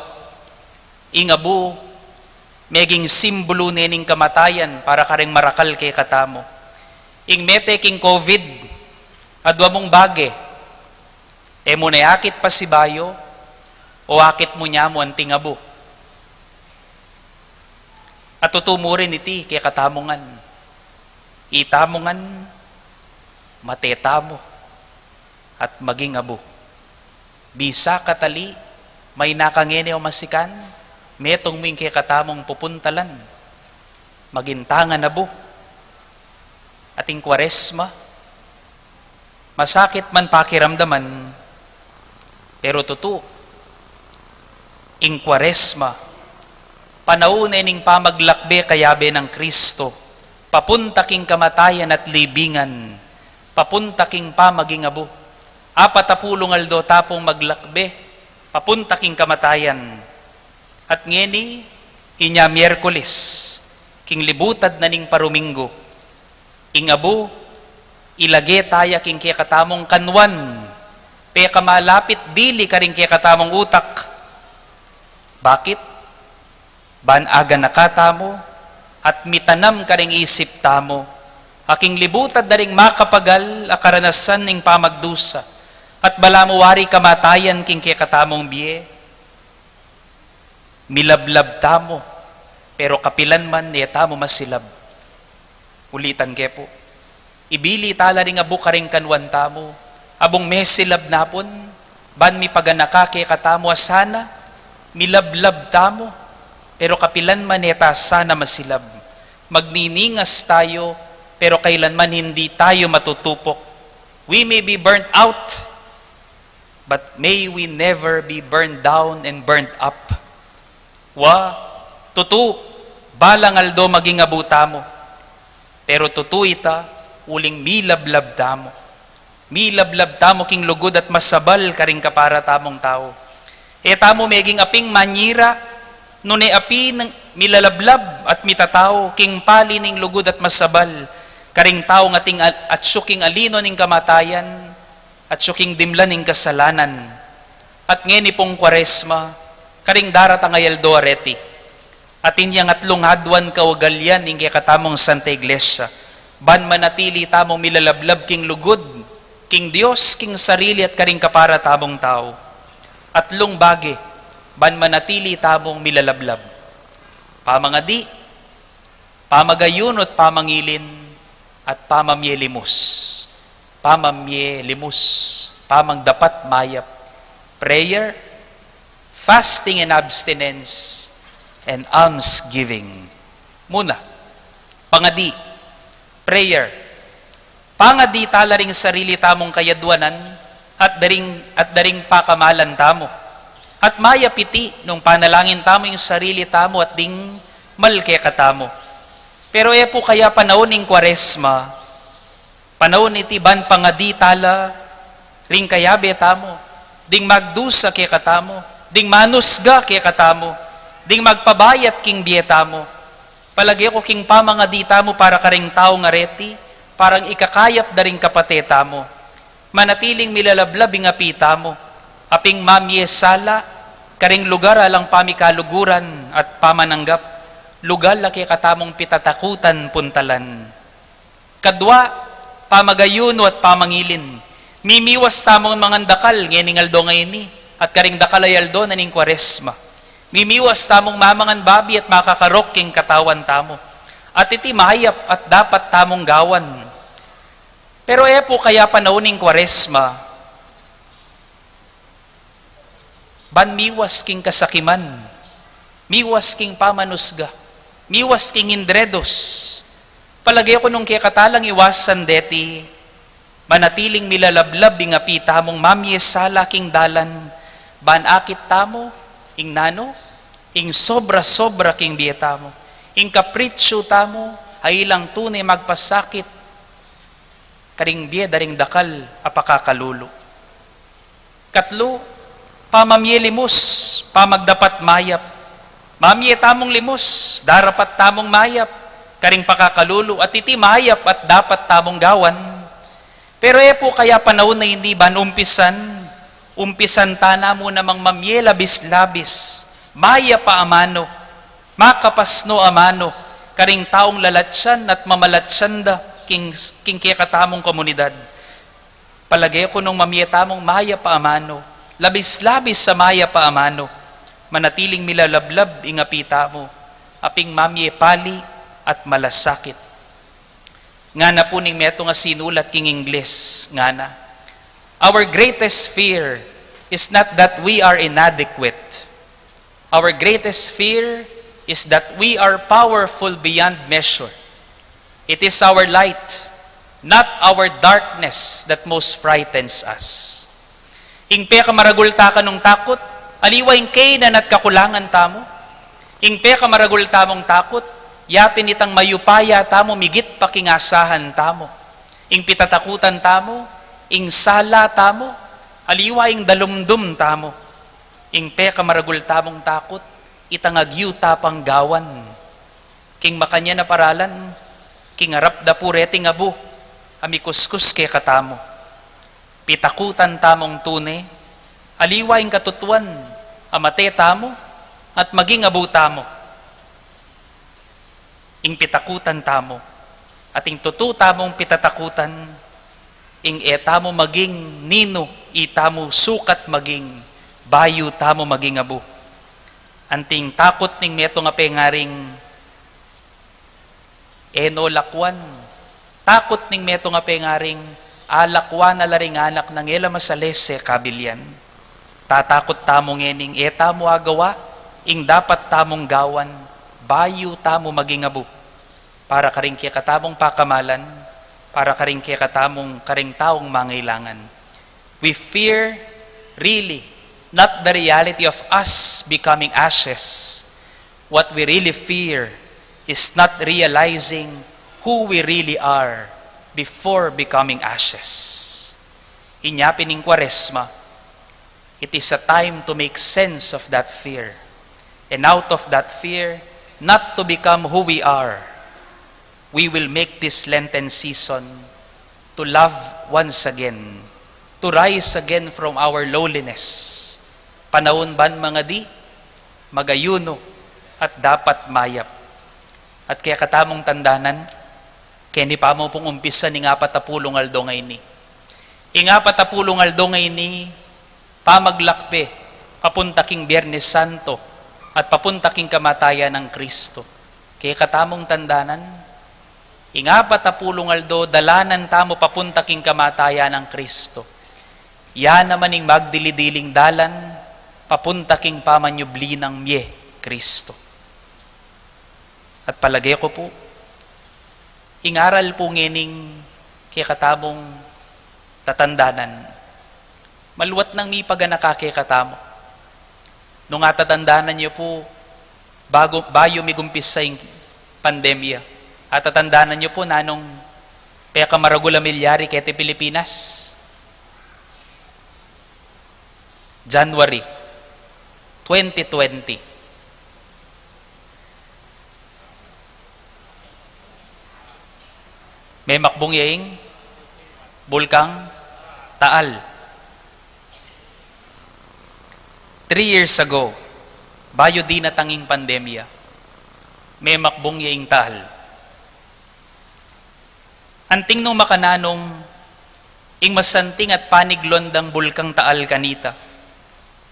ing abu, meging simbulu ne ning kamatayan para karing marakal kekatamu. Ing mete king COVID, adwa mung bage, e mu ne akit pasibayu, o akit mu ne mu anting abu. At tutu mu rin iti kekatamu ngan. Itamu ngan, mate tamu, at maging abu. Bisa ka tali, mayna ka ngeni o masikan, metung mu ing kekatamung pupuntalan. Maging tangan abu. Ating Kuaresma, masakit man pakiramdaman, pero tutu, ing Kuaresma, panaun ne ning pamaglakbe kayabe nang Kristo, papunta king kamatayan at libingan, papunta king pamaging abu. Apat a pulung aldo ta pung maglakbe, papunta king kamatayan. At ngeni, inya Miyerkules, king libutad na ning paruminggu, ing abu, ilage taya king kekatamung kanwan, pekamalapit dili karing kekatamung utak. Bakit? Ban aganaka tamu, at mitanam karing isip tamu, a king libutad da ring makapagal a karanasan ning pamagdusa, at balamu wari kamatayan king kekatamung bie. Milablab tamu, pero kapilan man e tamu masilab. Ulitan ke pu. Ibili tala ring abu karing kanwan tamu, abung mesilab na pun, ban mipaganaka kekatamu a sana, milablab tamu, pero kapilan man e ta sana masilab. Magniningas tayo, pero kailanman hindi tayo matutupok. We may be burnt out, but may we never be burned down and burned up. Wa, tutu, balang aldo maging abu tamu. Pero tutu ita, uling milablab tamu. Milablab tamu king lugud at masabal karing kapara tamung tau. E tamu meging aping manyira, nune api nang milalablab at mitatau king pali ning lugud at masabal karing taung ating al-, atsu king alino ning kamatayan, atsu king dimlan ning kasalanan. At ngeni pung Kuaresma, karing daratang a aldo a reti, atin yang atlung aduan kaugalyan ning kekatamung Santa Iglesia, ban manatili tamung milalablab king lugud, king Dios, king sarili at karing kapara tamung tau. Atlung bage, ban manatili tamung milalablab. Pamangadi, pamagayunut, pamangilin, at pamamie limus. Pamamie limus, pamagdapat mayap, prayer, fasting and abstinence, and almsgiving. Muna, pangadi, prayer. Pangadi tala ring sarili tamung kayadwanan at daring, at daring pakamalan tamu. At mayap iti nung panalangin tamu ing sarili tamu at ding mal kekatamu. Pero e pu kaya panaun ning Kwaresma, panaun iti ban pangadi tala ring kayabe tamu, ding magdusa kekatamu, ding manusga kekatamu, ding magpabayat king bie tamu. Palage ku king pamangadi tamu para karing taung areti, parang ikakayap da ring kapate tamu. Manatiling milalablab ing api tamu, aping mamie sala karing lugar alang pamikaluguran at pamananggap, lugal a kekatamung pitatakutan puntalan. Kadwa, pamagayunu at pamangilin. Mimiwas tamung mangandakal ngening aldo ngeni at karing dakal a aldo na ning Kwaresma. Mimiwas tamung mamangan babi at makakarok king katawan tamu. At iti mayap at dapat tamung gawan. Pero e pu kaya panaun ning Kwaresma ban miwas king kasakiman, miwas king pamanusga, miwas king indredos. Palage ku nung kekatalang iwasan deti, manatiling milalablab ing api tamung mamie sala king dalan, ban akit tamu ing nanu, ing sobra-sobra king bie tamu, ing kapritsu tamu, a ilang tune magpasakit karing bie da ring dakal a pakakalulu. Katlu, pamamie limus, pamagdapat mayap. Mamie tamung limus, darapat tamung mayap karing pakakalulu, at iti mayap at dapat tamung gawan. Pero e pu kaya panaun na ini ban umpisan, umpisan tana mu namang mamie labis-labis, mayap a amanu, makapasnu a amanu karing taung lalatsan at mamalatsan da king, king kekatamung komunidad. Palage ku nung mamie tamung mayap a amanu, labis-labis a mayap a amanu, manatiling milalablab ing api tamu, aping mamie pali at malasakit. Ngana pu ning metung a sinulat king Ingles, ngana, "Our greatest fear is not that we are inadequate. Our greatest fear is that we are powerful beyond measure. It is our light, not our darkness, that most frightens us." Ing pekamaragul ta kanung takut, aliwa ing kainan at kakulangan tamu. Ing pekamaragul tamung takut, yapin itang mayupaya tamu migit pa king asahan tamu. Ing pitatakutan tamu, ing sala tamu, aliwa ing dalumdum tamu. Ing pekamaragul tamung takut, itang agyu ta pang gawan. King makanyan a paralan, king arap da pu reting abu a mikuskus kekatamu. Pitakutan tamung tune, aliwa ing katutuan a mate tamu at maging abu tamu. Ing pitakutan tamu, at ing tutu tamung pitatakutan, ing e tamu maging ninu i tamu sukat maging, bayu tamu maging abu. Anting takut ning metung a pengaring e no lakwan. Takut ning metung a pengaring alakwan na la ring anak nang e la masalese kabilian. Tatakut tamu ngening e tamu agawa ing dapat tamung gawan, bayu tamu maging abu para karing kekatamung pakamalan, para karing kekatamung karing taung mangailangan. We fear, really, not the reality of us becoming ashes. What we really fear is not realizing who we really are before becoming ashes. Inya pin ing Kwaresma, it is a time to make sense of that fear. And out of that fear, not to become who we are, we will make this Lenten season to love once again, to rise again from our lowliness. Panaun ban mangadi, magayunu, at dapat mayap. At kekatamung tandanan, keni pa mu pung umpisan ing apat a pulung aldo ngeni. Ing apat a pulung aldo ngeni, pamaglakbe papunta king Biernes Santo at papunta king kamatayan nang Kristo. Kekatamung tandanan, Ing apat a pulung aldo, dalanan tamu papunta king kamatayan nang Kristo. Ya naman ing magdili-diling dalan papunta king pamanyubli nang mie Kristo. At palage ku pu, ing aral pu ngening kekatamung tatandanan, maluat nang mipaganaka kekatamu. Nung atatandanan yu pu, bago, bayu migumpisa ing pandemya, atatandanan yu pu nanung pekamaragul a milyari keti Pilipinas? January twenty twenty. Memakbung ya ing Bulkang Taal. Three years ago, bayu dinatang ing pandemya, memakbung ya ing Taal. Anting nu makananung ing masanting at paniglon dang Bulkang Taal kanita,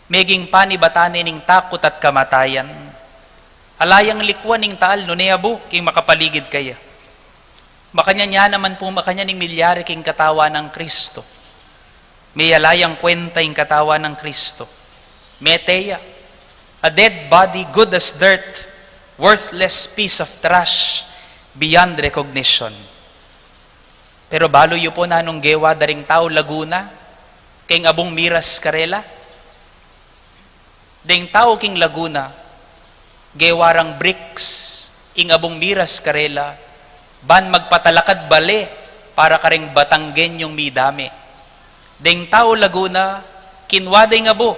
meging panibatan ne ning takut at kamatayan. Ala yang likuan ing Taal nune abu king makapaligid kaya. Makanyan ya naman pu, makanyan ing milyari king katawan nang Kristo. Meyala yang kwenta ing katawan nang Kristo. Mete ya, a dead body, good as dirt, worthless piece of trash, beyond recognition. Pero balu yu pu nanung gewa da ring tau Laguna king abung miras karela? Deng tau king Laguna, gewa rang bricks ing abung miras karela, ban magpatalakad bale para karing Batanggenyung midame. Deng tau Laguna, kinwa da ing abu,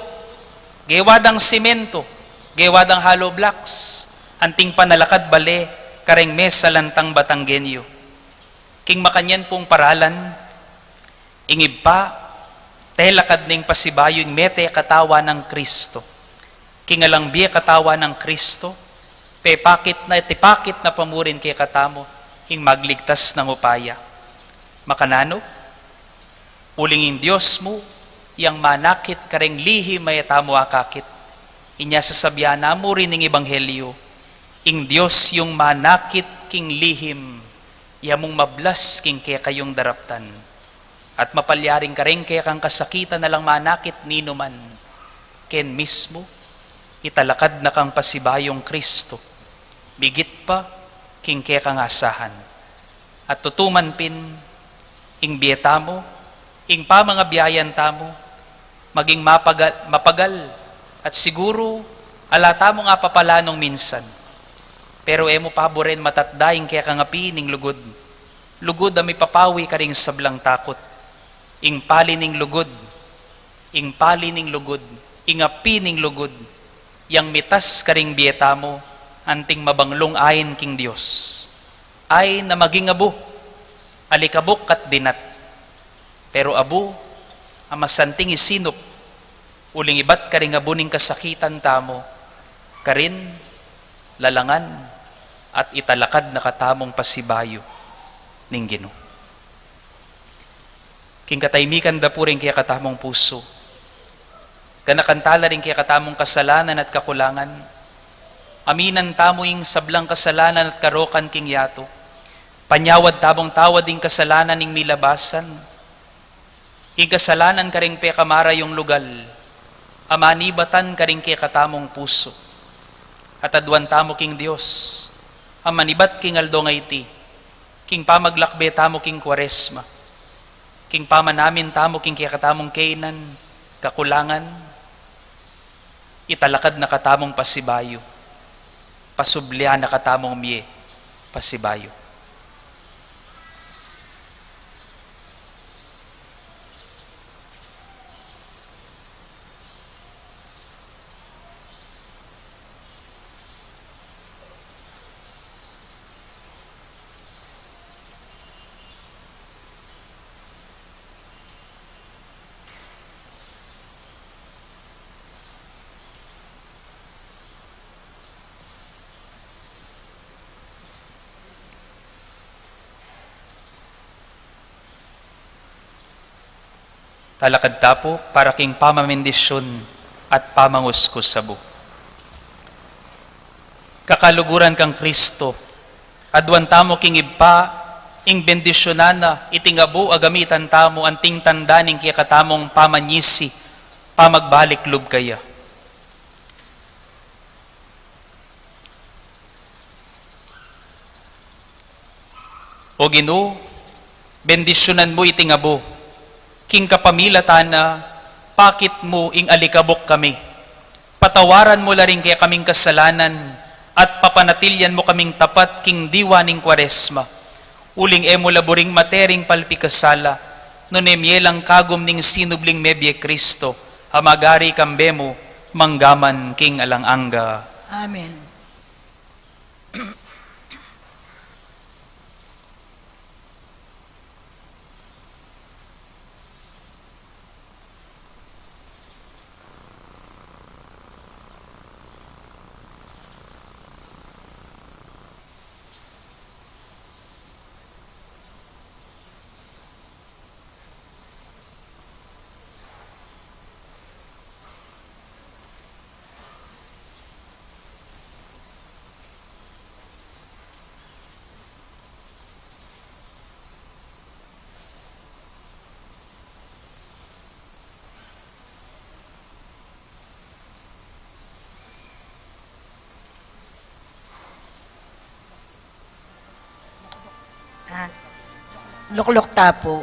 gewa dang semento, gewa dang hollow blocks, anting panalakad bale karing mesalantang Batanggenyo. King makanyan pung paralan, ing Ibpa, telakad neng pasibayu ing mete katawan nang Kristo. King alang bie katawan nang Kristo, pepakit na, tipakit na pa mu rin kekatamu ing magligtas nang upaya. Makananu? Uling ing Dios mu, yang manakit kareng lihim a e tamu akakit. Inya sasabian na mu rin ing ebanghelyo, ing Dios yung manakit king lihim, ya mung mablas king kekayung daraptan. At mapalyaring kareng kekang kasakitan alang manakit ninuman, ken mismu, italakad na kang pasibayung Kristo, migit pa king kekang asahan. At tutuman pin, ing bie tamu, ing pamangabiayan tamu, maging mapagal, mapagal, at siguru, ala tamung apapala nung minsan. Pero e mu paburen matatda ing kekang api ning lugud. Lugud a mipapawi karing sablang takut. Ing pali ning lugud, ing pali ning lugud, ing api ning lugud, yang mitas karing bie tamu, anting mabanglung ain king Dios. Ain a maging abu, alikabuk at dinat. Pero abu, a masanting isinup, uling ibat karing abu ning kasakitan tamu, karin, lalangan, at italakad na katamung pasibayu ning Ginu. King katahimikan da pu ring kekatamung pusu, ganakan tala ring kekatamung kasalanan at kakulangan. Aminan tamu ing sablang kasalanan at karokan king yatu. Panyawad tamung tawad ing kasalanan ning milabasan, ing kasalanan karing pekamarayung lugal, a manibatan karing kekatamung pusu. At aduan tamu king Dios, a manibat king aldo a iti, king pamaglakbe tamu king Kuaresma, king pamanamin tamu king kekatamung kainan, kakulangan, italakad na katamung pasibayu, pasublian na katamung mie pasibayu. Talakad ta pu para king pamamindisyun at pamanguskus abu. Kakaluguran kang Kristo, aduan tamu king Ibpa, Ing bendisyunan na iting abu a gamitan tamu anting tanda ning kekatamung pamanyisi, pamagbalik lub kaya. O Ginu, bendisyunan mu iting abu, king kapamilatan na, pakit mu ing alikabuk kami. Patawaran mu la ring kekaming kasalanan, at papanatilyan mu kaming tapat king diwa ning Kwaresma. Uling e mu la buring mate ring palpikasala, nune mie lang kagum ning sinubling mebie Kristo, a magari kambe mu, manggaman king alang angga. Amen. Ah, lukluk ta pu.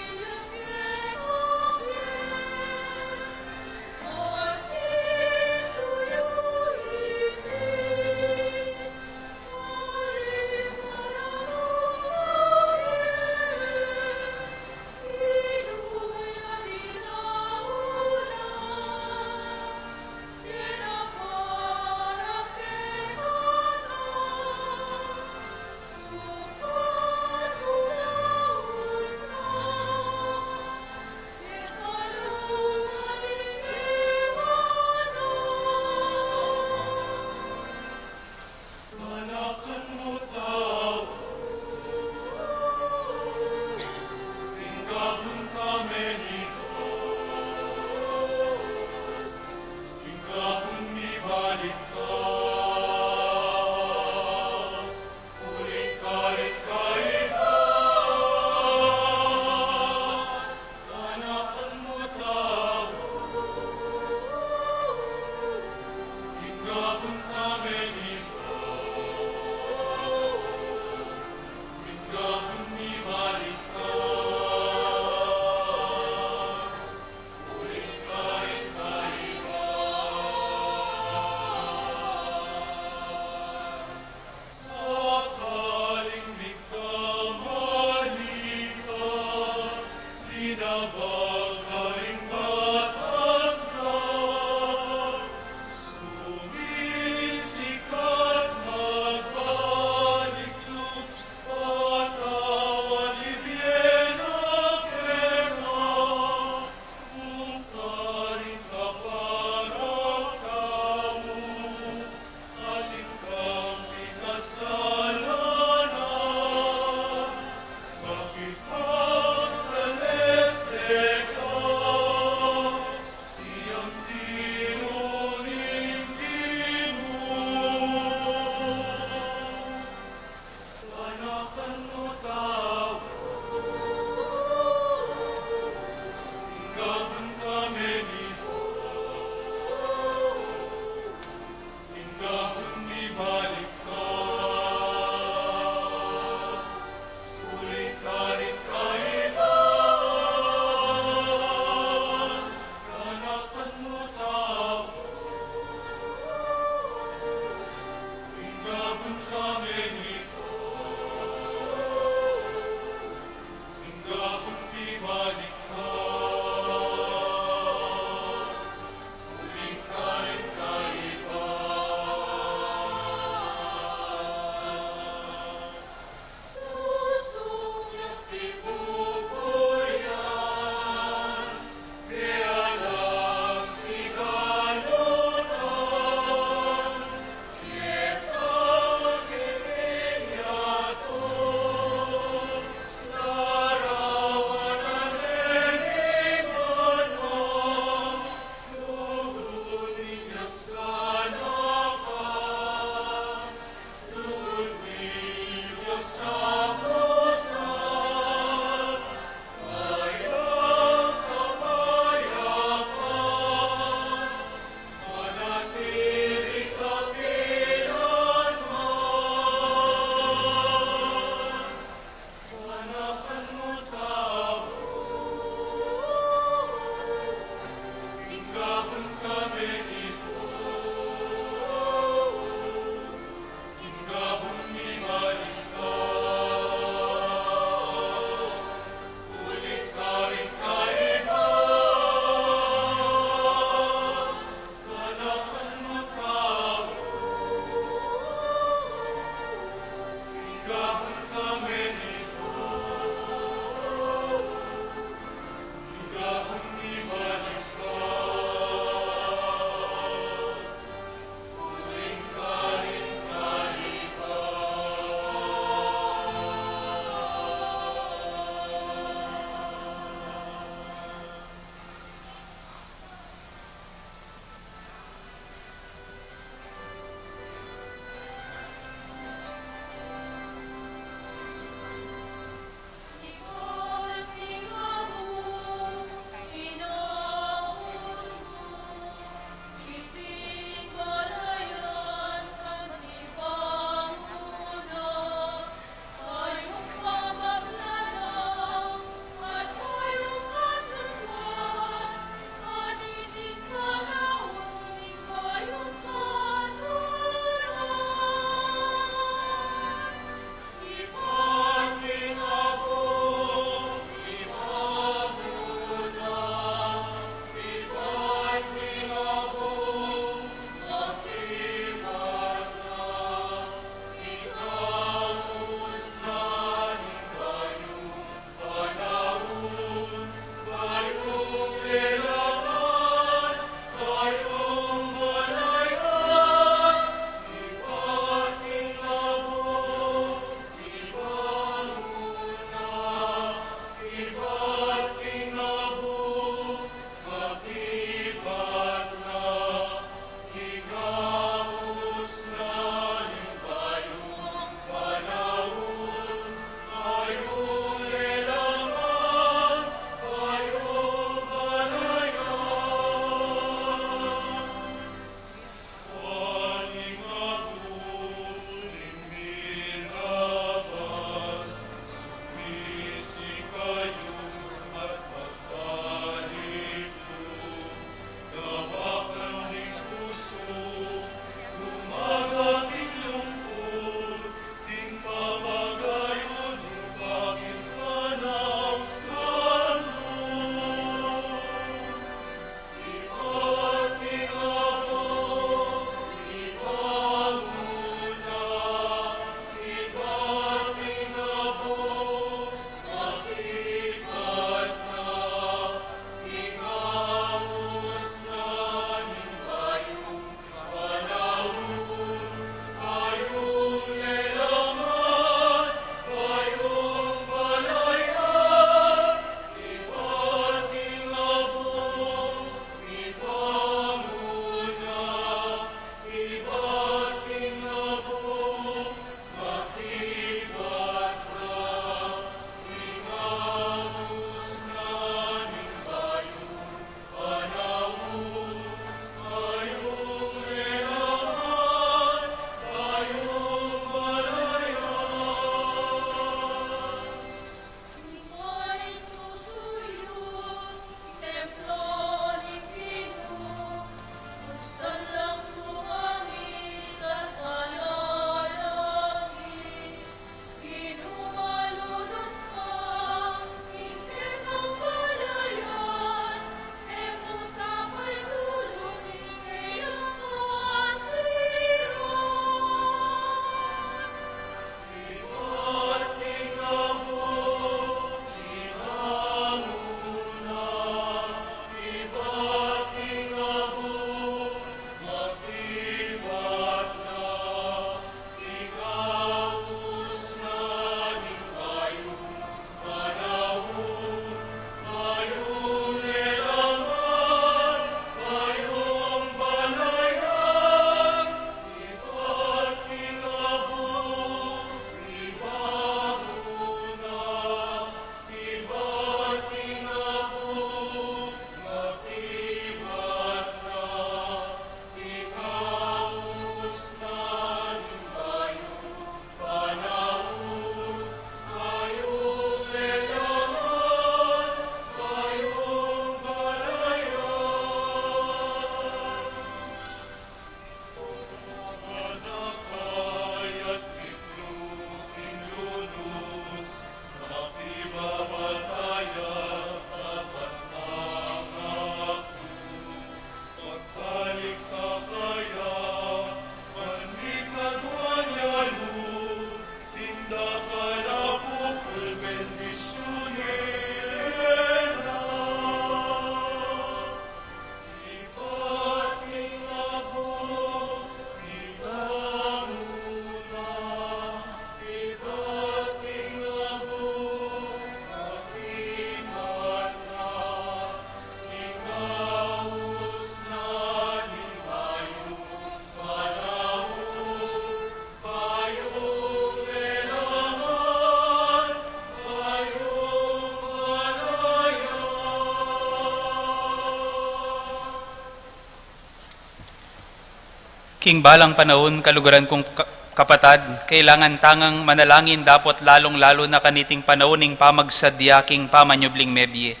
King balang panaun, kaluguran kung ka-, kapatad, kailangan tang manalangin dapot lalung-lalu na kaniting panaun ning pamagsadya king pamanyubling mebie.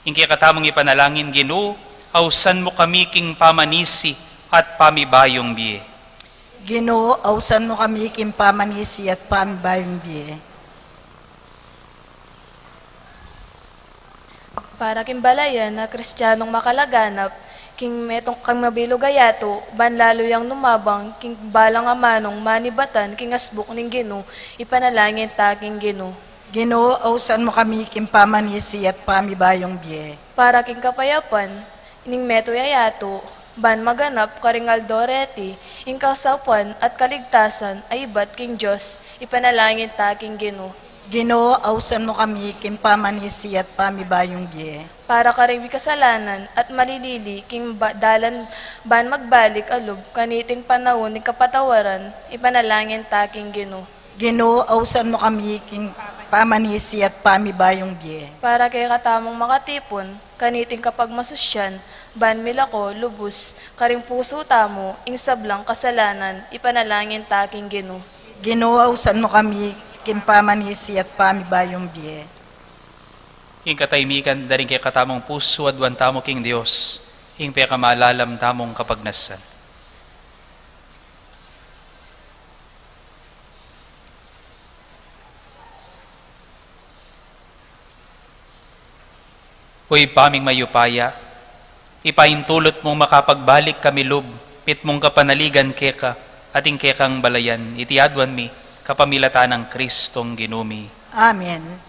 Ing kekatamung ipanalangin, Ginu, ausan mu kami king pamanisi at pamibayung bie. Ginu, ausan mu kami king pamanisi at pamibayung bie. Para king balayan a Kristianong makalaganap, king metung kang mabilug a yatu, ban lalu yang numabang, king balang amanung manibatan, king asbuk ning Ginu, ipanalangin ta king Ginu. Ginu, ausan mu kami king pamanisi at pamibayung bie. Para king kapayapan ning metung a yatu, ban maganap karing aldo reti, ing kasaupan at kaligtasan a ibat king Dios, ipanalangin ta king Ginu. Ginu, ausan mu kami king pamanisi at pamibayung bie. Para karing mikasalanan at malilili king ba-, dalan ban magbalik a lub kaniting panaun ning kapatawaran, ipanalangin ta king Ginu. Ginu, ausan mu kami king pamanisi at pamibayung bie. Para kekatamung makatipun kaniting kapagmasusyan, ban milako lubus karing pusu tamu ing sablang kasalanan, ipanalangin ta king Ginu. Ginu, ausan mu kami king pamanisi at pamibayung bie. Ing katahimikan da ring kekatamung pusu, aduan tamu king Dios, ing pekamalalam tamung kapagnasan. O Ibpa ming mayupaya, ipaintulut mung makapagbalik kami lub, mitmung kapanaligan keka, at ing kekang balayan, iti aduan mi, kapamilatan nang Kristong Ginu mi. Amen.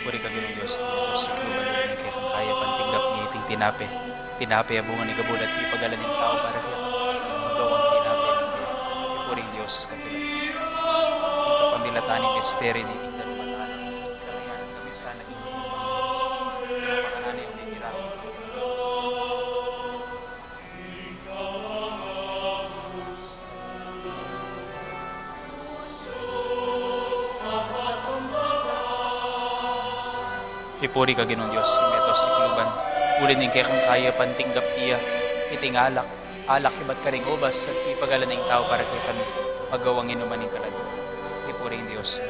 Puri ka, Ginung Dios, iti metung sikluban, uling ing kekang kayapan tinggap mi iting tinape. Tinape a bunga ning kabud at ipagalan ning tau para kekami. Magawang tinape ning bie. Puri ing Dios, kapila. Ing kapamilatan ning misteryu niting danuman anak, kalayanan kami sana king pakanan ning dirami. Ipuri ka, Ginung Dios, iti metung sikluban, uling ing kekang kayapan tinggap ya iting alak, alak ibat karing ubas at ipagalan ning tau para kekami, magawang inuman ning kaladua. Ipuri ing Dios.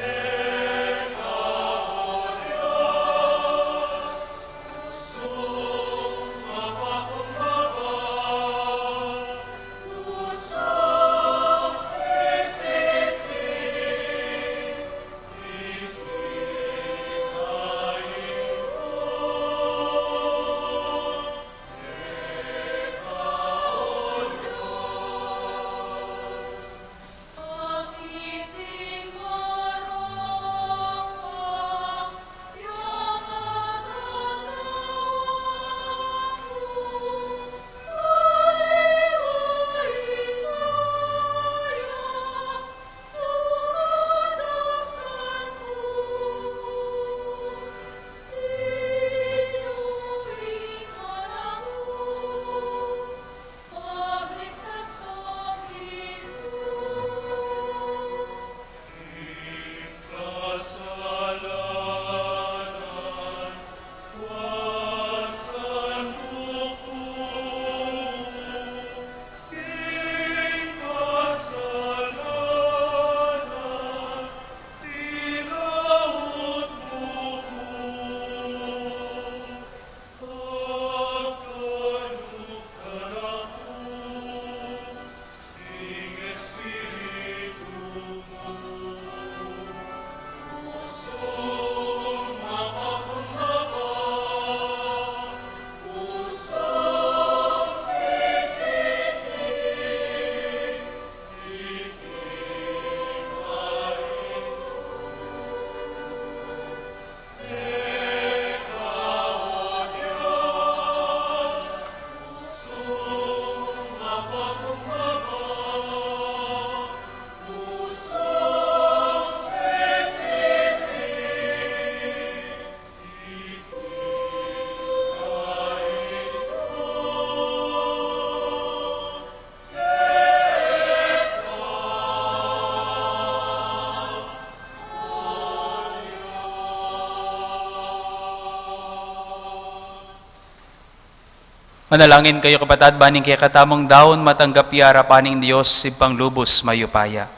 Manalangin kayu, kapatad, ban ing kekatamung daun matanggap ya king arapan ning Dios, Ibpang lubus mayupaya.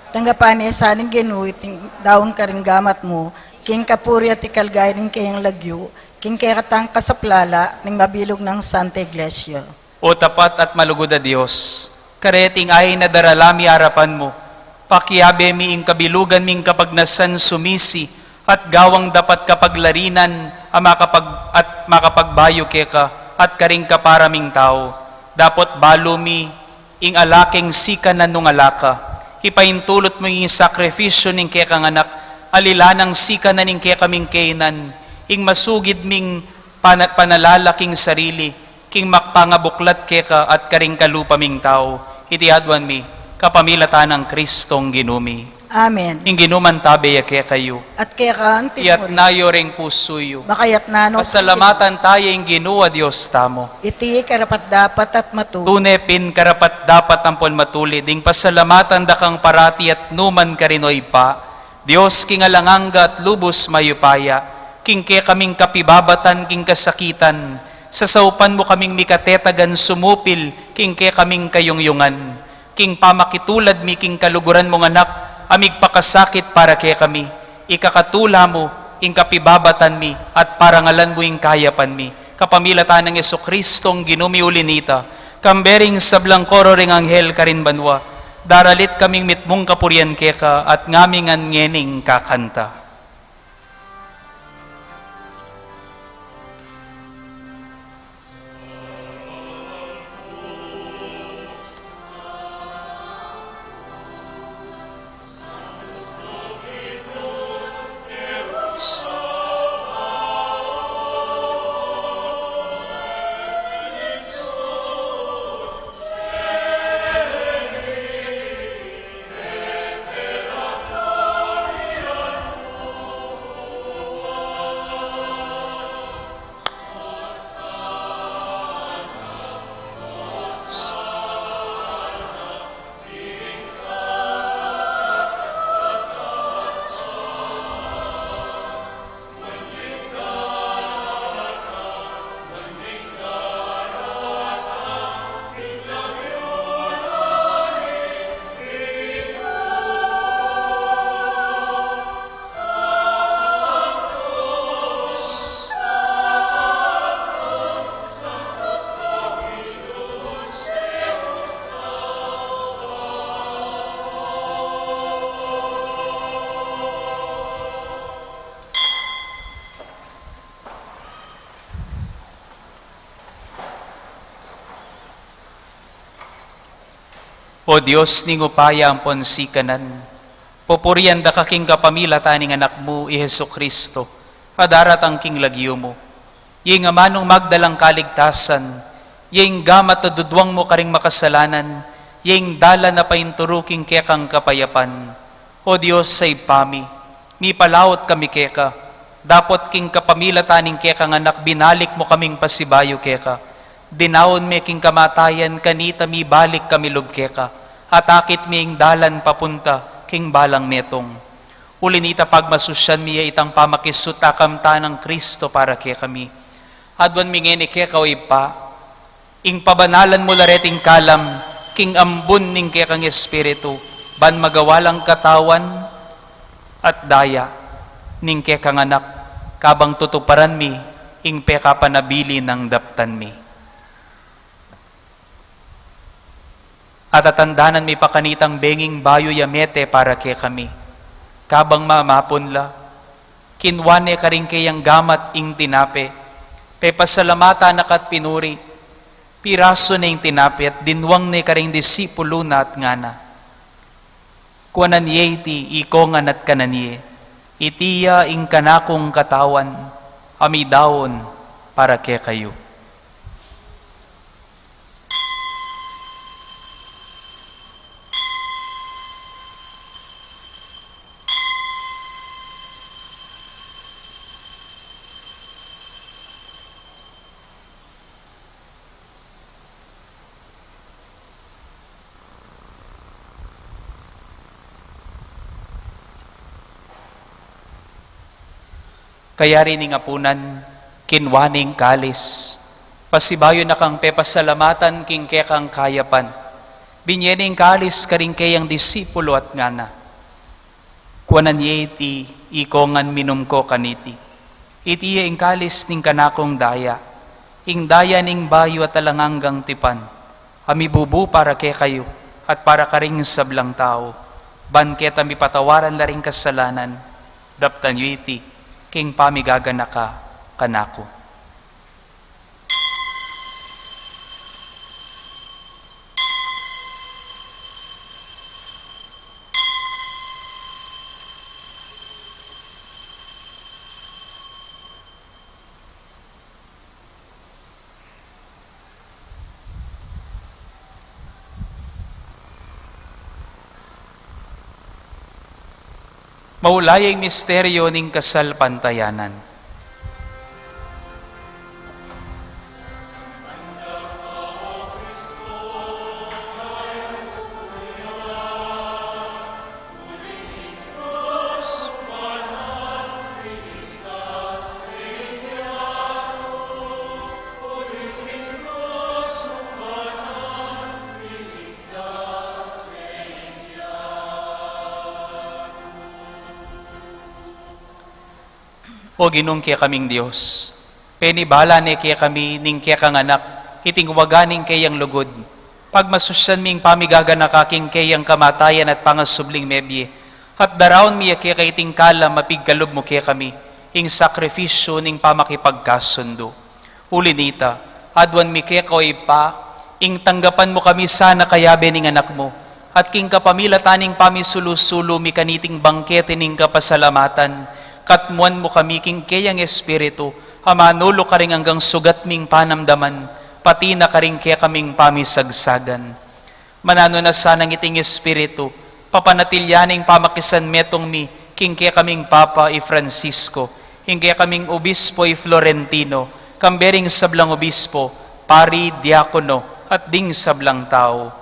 Tanggapan na sa ning Ginu iting daun karing gamat mu, king kapurian at ikaligaya ning kayang lagyu, king kekatang kasaplalan ning mabilug nang Santa Iglesia. O tapat at malugud a Dios, kareting ain a daralan mi king arapan mu, pakiabe mi ing kabilugan ming kapagnasan sumisi at gawang dapat kapaglarinan a makapag-, at makapagbayu keka at karing kapara ming tau. Dapot balu mi ing ala keng sikanan nung ala ka. Ipaintulut mu ing sakrifisyu ning kekang Anak, alilan nang sikanan ning kekaming kainan, ing masugid ming pana-, panalala king sarili, king makapangabuklat keka at karing kalupa ming tau. Iti aduan mi kapamilatan nang Kristong Ginu mi. Amen. Ing Ginu mantabe ya kekayu. At keka antimurin. Iyatas yu ring pusu yu. Makaiyatas no. Pasalamatan taya ing Ginu a Dios tamu. Iti karapat-dapat at matulid. Tune pin karapat-dapat ampon matulid ing pasalamatan da kang parati at nukarin man, o Ibpa, Dios king alang angga at lubus mayupaya, king kekaming kapibabatan king kasakitan, sasaupan mu kaming mikatetagan sumupil king kekaming kayungyungan, king pamakitulad mi king kaluguran mung Anak a migpakasakit para kekami, ikakatula mu ing kapibabatan mi at parangalan mu ing kayapan mi. Kapamilatan nang Jesucristong Ginu mi, uli nita, kambe ring sablang koro ring anghel karin banua, daralit kaming mitmung kapurian keka at ngamingan ngening kakanta. O Dios ning upaya ampon sikanan, pupurian da ka king kapamilatan ning Anak mu, i Jesucristo, a daratang king lagyu mu. Ing amanung magdalang kaligtasan, ing gamat a duduang mu karing makasalanan, ing dalan a painturu king kekang kapayapan. O Dios a Ibpa mi, mipalaut kami keka, dapot king kapamilatan ning kekang Anak binalik mu kaming pasibayu keka. Dinaun me king kamatayan, kanita mibalik kami lub keka, at akit me ing dalan papunta king balang metung. Uli nita, pagmasusyan mi ya itang pamakisut a kamtan nang Kristo para kekami. Aduan mi ngeni keka, o Ibpa, ing pabanalan mu la reting kalam king ambun ning kekang Espiritu, ban magawa lang katawan at daya ning kekang Anak, kabang tutuparan mi ing pekapanabilin nang daptan mi. At atandanan mi pa kanitang benging bayu ya mete para kekami. Kabang mamapun la, kinua ne karing keyang gamat ing tinape, pepasalamatan na ka at pinuri, pirasu ne ing tinape at dinuang ne karing disipulu na at ngana: Kuanan ye iti, ikongan at kanan ye. Iti ya ing kanakung katawan a midaun para kekayu. Kayari ning apunan, kinwa ne ing kalis, pasibayu na kang pepasalamatan king kekang kayapan, binye ne ing kalis karing keyang disipulu at ngana: Kuanan ye iti, ikong ngan minum ko kaniti. Iti ya ing kalis ning kanakung daya, ing daya ning bayu at alang anggang tipan, a mibubu para kekayu at para karing sablang tau, ban keta mipatawaran la ring kasalanan. Daptan yu iti king pamigaganaka kanaku. Maula ya ing misteryo ning kasalpantayanan. O Ginung kekaming Dios, penibala ne kekami ning kekang Anak iting waga ning keyang lugud, pagmasusyan ming pamigaganaka king keyang kamatayan at pangasubling mebie, at daraun mi ya keka iting kalam a pigkalub mu kekami, ing sakrifisyu ning pamakipagkasundu. Uli nita, aduan mi keka, o Ibpa, ing tanggapan mu kami sana kayabe ning Anak mu, at king kapamilatan ning pamisulu-sulu mi kaniting bangkete ning kapasalamatan, katmuan mu kami king keyang Espiritu, a manulu karing anggang sugat ming panamdaman, pati na karing kekaming pamisagsagan. Mananu na sanang iting Espiritu, papanatilyan ing pamakisanmetung mi king kekaming Papa i Francisco, ing kekaming Obispo i Florentino, kambe ring sablang obispo, pari, diakono, at ding sablang tau.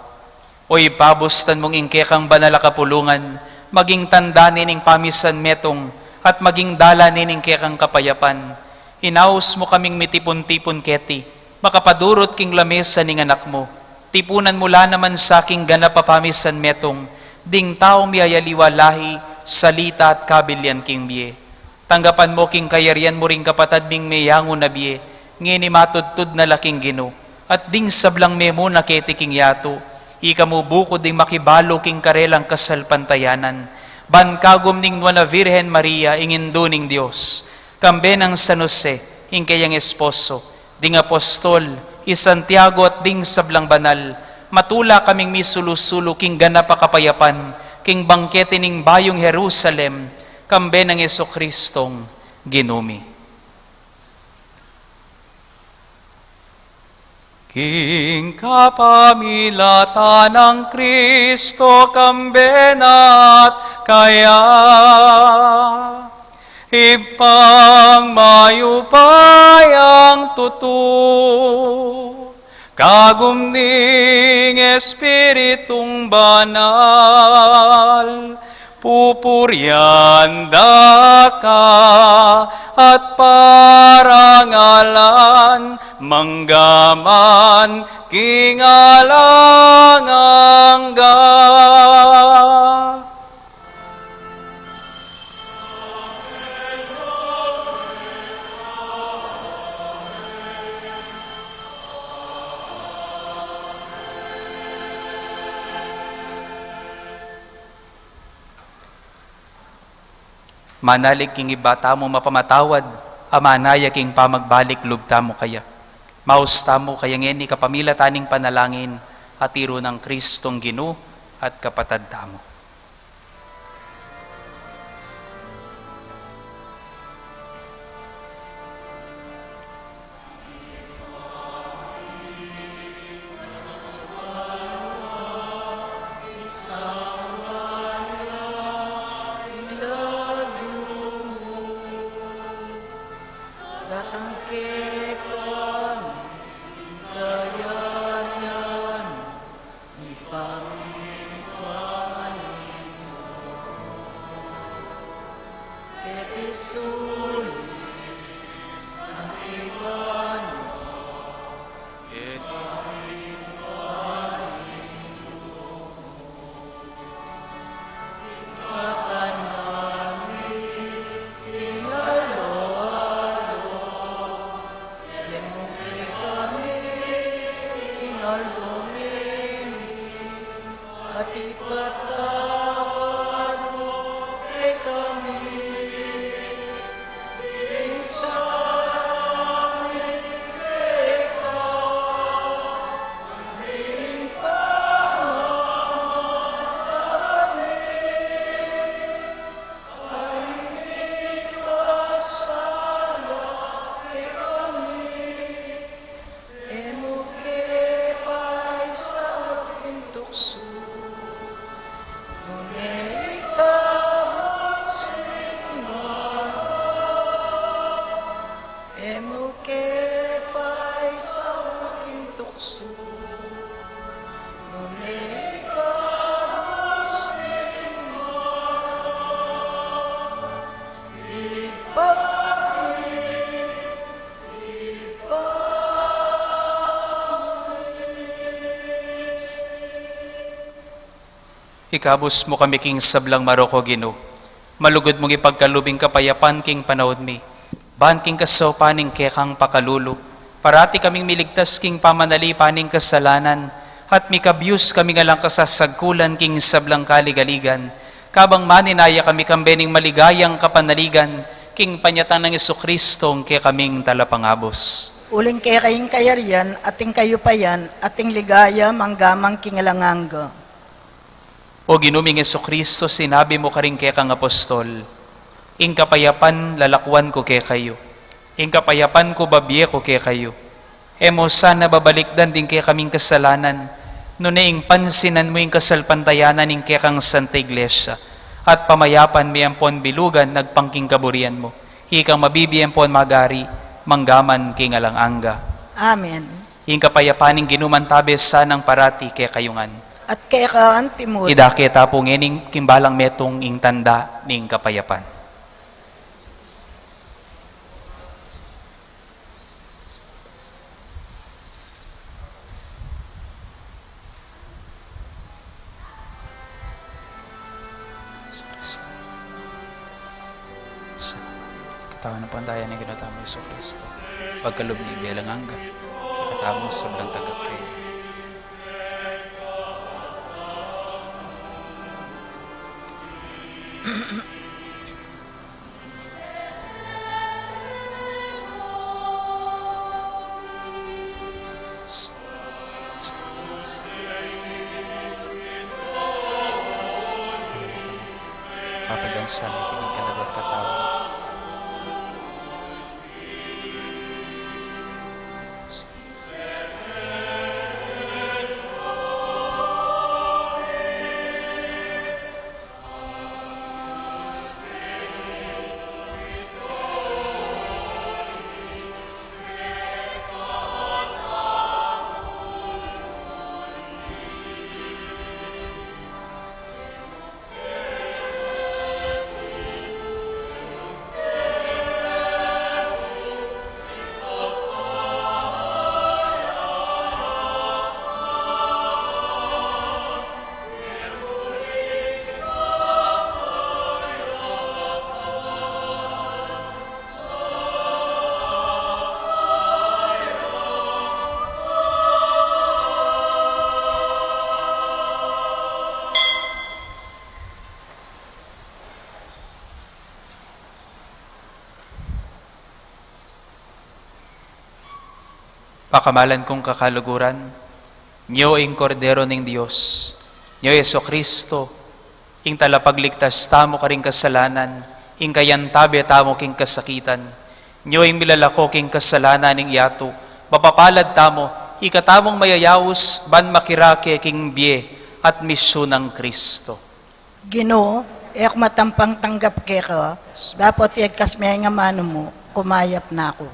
O Ibpa, bustan mung ing kekang banal a kapulungan maging tanda ne ning pamisanmetung at maging dalan ne ning kekang kapayapan. Inaus mu kaming mitipun-tipun keti, makapadurut king lamesa ning Anak mu. Tipunan mu la naman sa king ganap a pamisanmetung ding taung miyayaliwa lahi, salita at kabilian king bie. Tanggapan mu king kayarian mu ring kapatad ming meyangu na bie, ngeni matudtud na la king Ginu, at ding sablang memuna keti king yatu, ika mu bukud ding makibalu king karelang kasalpantayanan, ban kagum ning Nuan a Virgen Maria, ing Indu ning Dios, kambe nang San Jose, ing keyang esposo, ding apostol, i Santiago at ding sablang banal, matula kaming misulu-sulu king ganap a kapayapan, king bangkete ning bayung Jerusalem, kambe nang Jesucristong Ginu mi. King kapamilatan nang Kristo, kambe na at kaya, Ibpang mayupayang tutu, kagum ning Espiritung Banal, pupurian da ka at parangalan, mangga man king alang angga. Manalig king Ibpa tamu mapamatawad, a manaya king pamagbalik lub tamu kaya. Maus tamu kaya ngeni kapamilatan ning panalangin a tiru nang Kristong Ginu at kapatad tamu. Datang kekami ing kayarian mu, mipamintuan ing At ipatawad mu kekami ing sala mi keka, anti ing pamamaraan mi, anti ing ikasala kekami. E mu ke paisaul king tuksu, nune ikabus ing marok. E mu ke paisaul king tuksu, nune ikabus ing marok. Ibpa mi, Ikabus mu kami king sablang marok, O Ginu. Malugud mung ipagkalub ing kapayapan king panaun mi. Ban king kasaupan ning kekang pakalulu, parati kaming miligtas king pamanalipan ning kasalanan, at mikabus kaming alang kasasagkulan king sablang kaligaligan, kabang maninaya kami kambe ning maligayang kapanaligan, king panyatang nang Jesucristo, ing kekaming Talapangabus. Uling keka ing kayarian, at ing kayupayan, at ing ligaya, mangga man king alang angga. O Ginu ming Jesucristo, sinabi mu karing kekang apostol, "Ing kapayapan lalakwan ku kekayu, ing kapayapan ku babie ku kekayu." E mu sana babalikdan ding kekaming kasalanan, nune ing pansinan mu ing kasalpantayanan ning kekang Santa Iglesia, at pamayapan me ampon bilugan agpang king kaburian mu. Ikang mabibie ampon magari, mangga man king alang angga. Amen. Ing kapayapan ning Ginu mantabe sanang parati kekayu ngan. At keka antimu. Idake tamu ngeni king balang metung ing tanda ning kapayapan. Sa katawan ng pantayan ng Ginu tamung Jesucristo, pagkalub ning bie alang angga, kekatamu sablang tagapakinig. Papagansa mi king kanadwa at katawan. Pakamalan kung kakaluguran, nyo ing Kordero ning Dios, nyo Jesucristo, ing talapagligtas tamu karing kasalanan, ing kayantabe tamu king kasakitan, nyo ing milalako king kasalanan ning yatu, mapapalad tamu, ikatamung mayayaus, ban makirake king bie at misyu nang Cristo. Ginu, e ku matampang tanggap keka, dapot yagkas me ing amanu mu, kumayap na ku.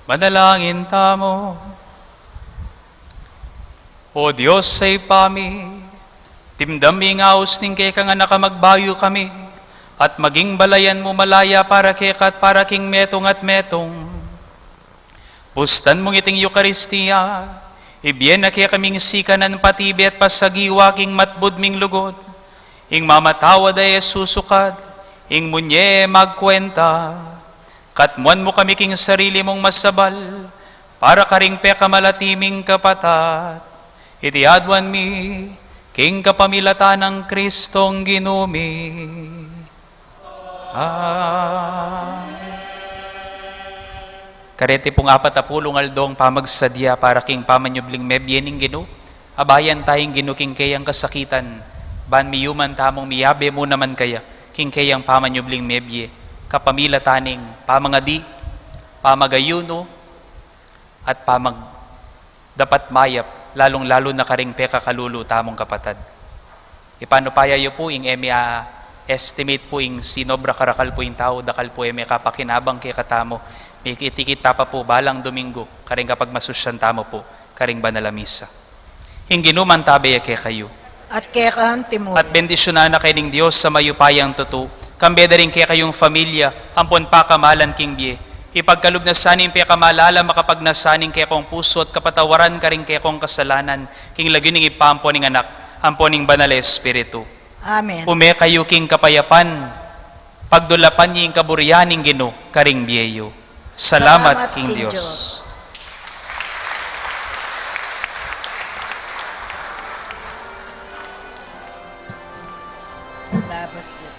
Manalangin tamu. O Dios a Ibpa mi, dimdam mi ing aus ning kekang Anak a magbayu kami, at maging balayan mu malaya para keka at para king metung at metung. Bustan mung iting Eukaristia, ibie na kekaming sikanan patibe at pasagiwa king matbud ming lugud, ing mamatawad a e susukat, ing munye magkuenta. Katmuan mu kami king sarili mung masabal, para karing pekamalati ming kapatad. Iti aduan mi, king kapamilatan nang Kristong Ginu mi. Amen. Kareti pung apat a pulung aldong pamagsadya para king pamanyubling mebie ning Ginu, abayan taya ing Ginu king keyang kasakitan, ban miyuman tamung miyabe mu naman kaya king keyang pamanyubling mebie, kapamilatan ning pamangadi, pamagayunu, at pamagdapat mayap, lalung-lalu na karing pekakalulu tamung kapatad. Ipanupaya yu pu ing e mi a-estimate pu ing sinobra karakal pu ing tau, dakal pu e mi kapakinabang kekatamu, mikitikit ta pa pu balang Domingo, karing kapagmasusyan tamu pu karing banal a misa. Ing Ginu mantabe ya kekayu. At keka antimu. At bendisyunan na kayu ning Dios a mayupayang tutu, kambe da ring kekayung familia, ampon pakamalan king bie. Ipagkalub na sana ing pekamalala, makapagnasan ing kekong pusu at kapatawaran karing kekong kasalanan, king lagyu ning Ibpa ampon ning Anak, ampon ning Banal a Espiritu. Amen. Ume kayu king kapayapan, pagdulapan ye ing kaburian ning Ginu karing bie yu. Salamat king Dios. Labas ya.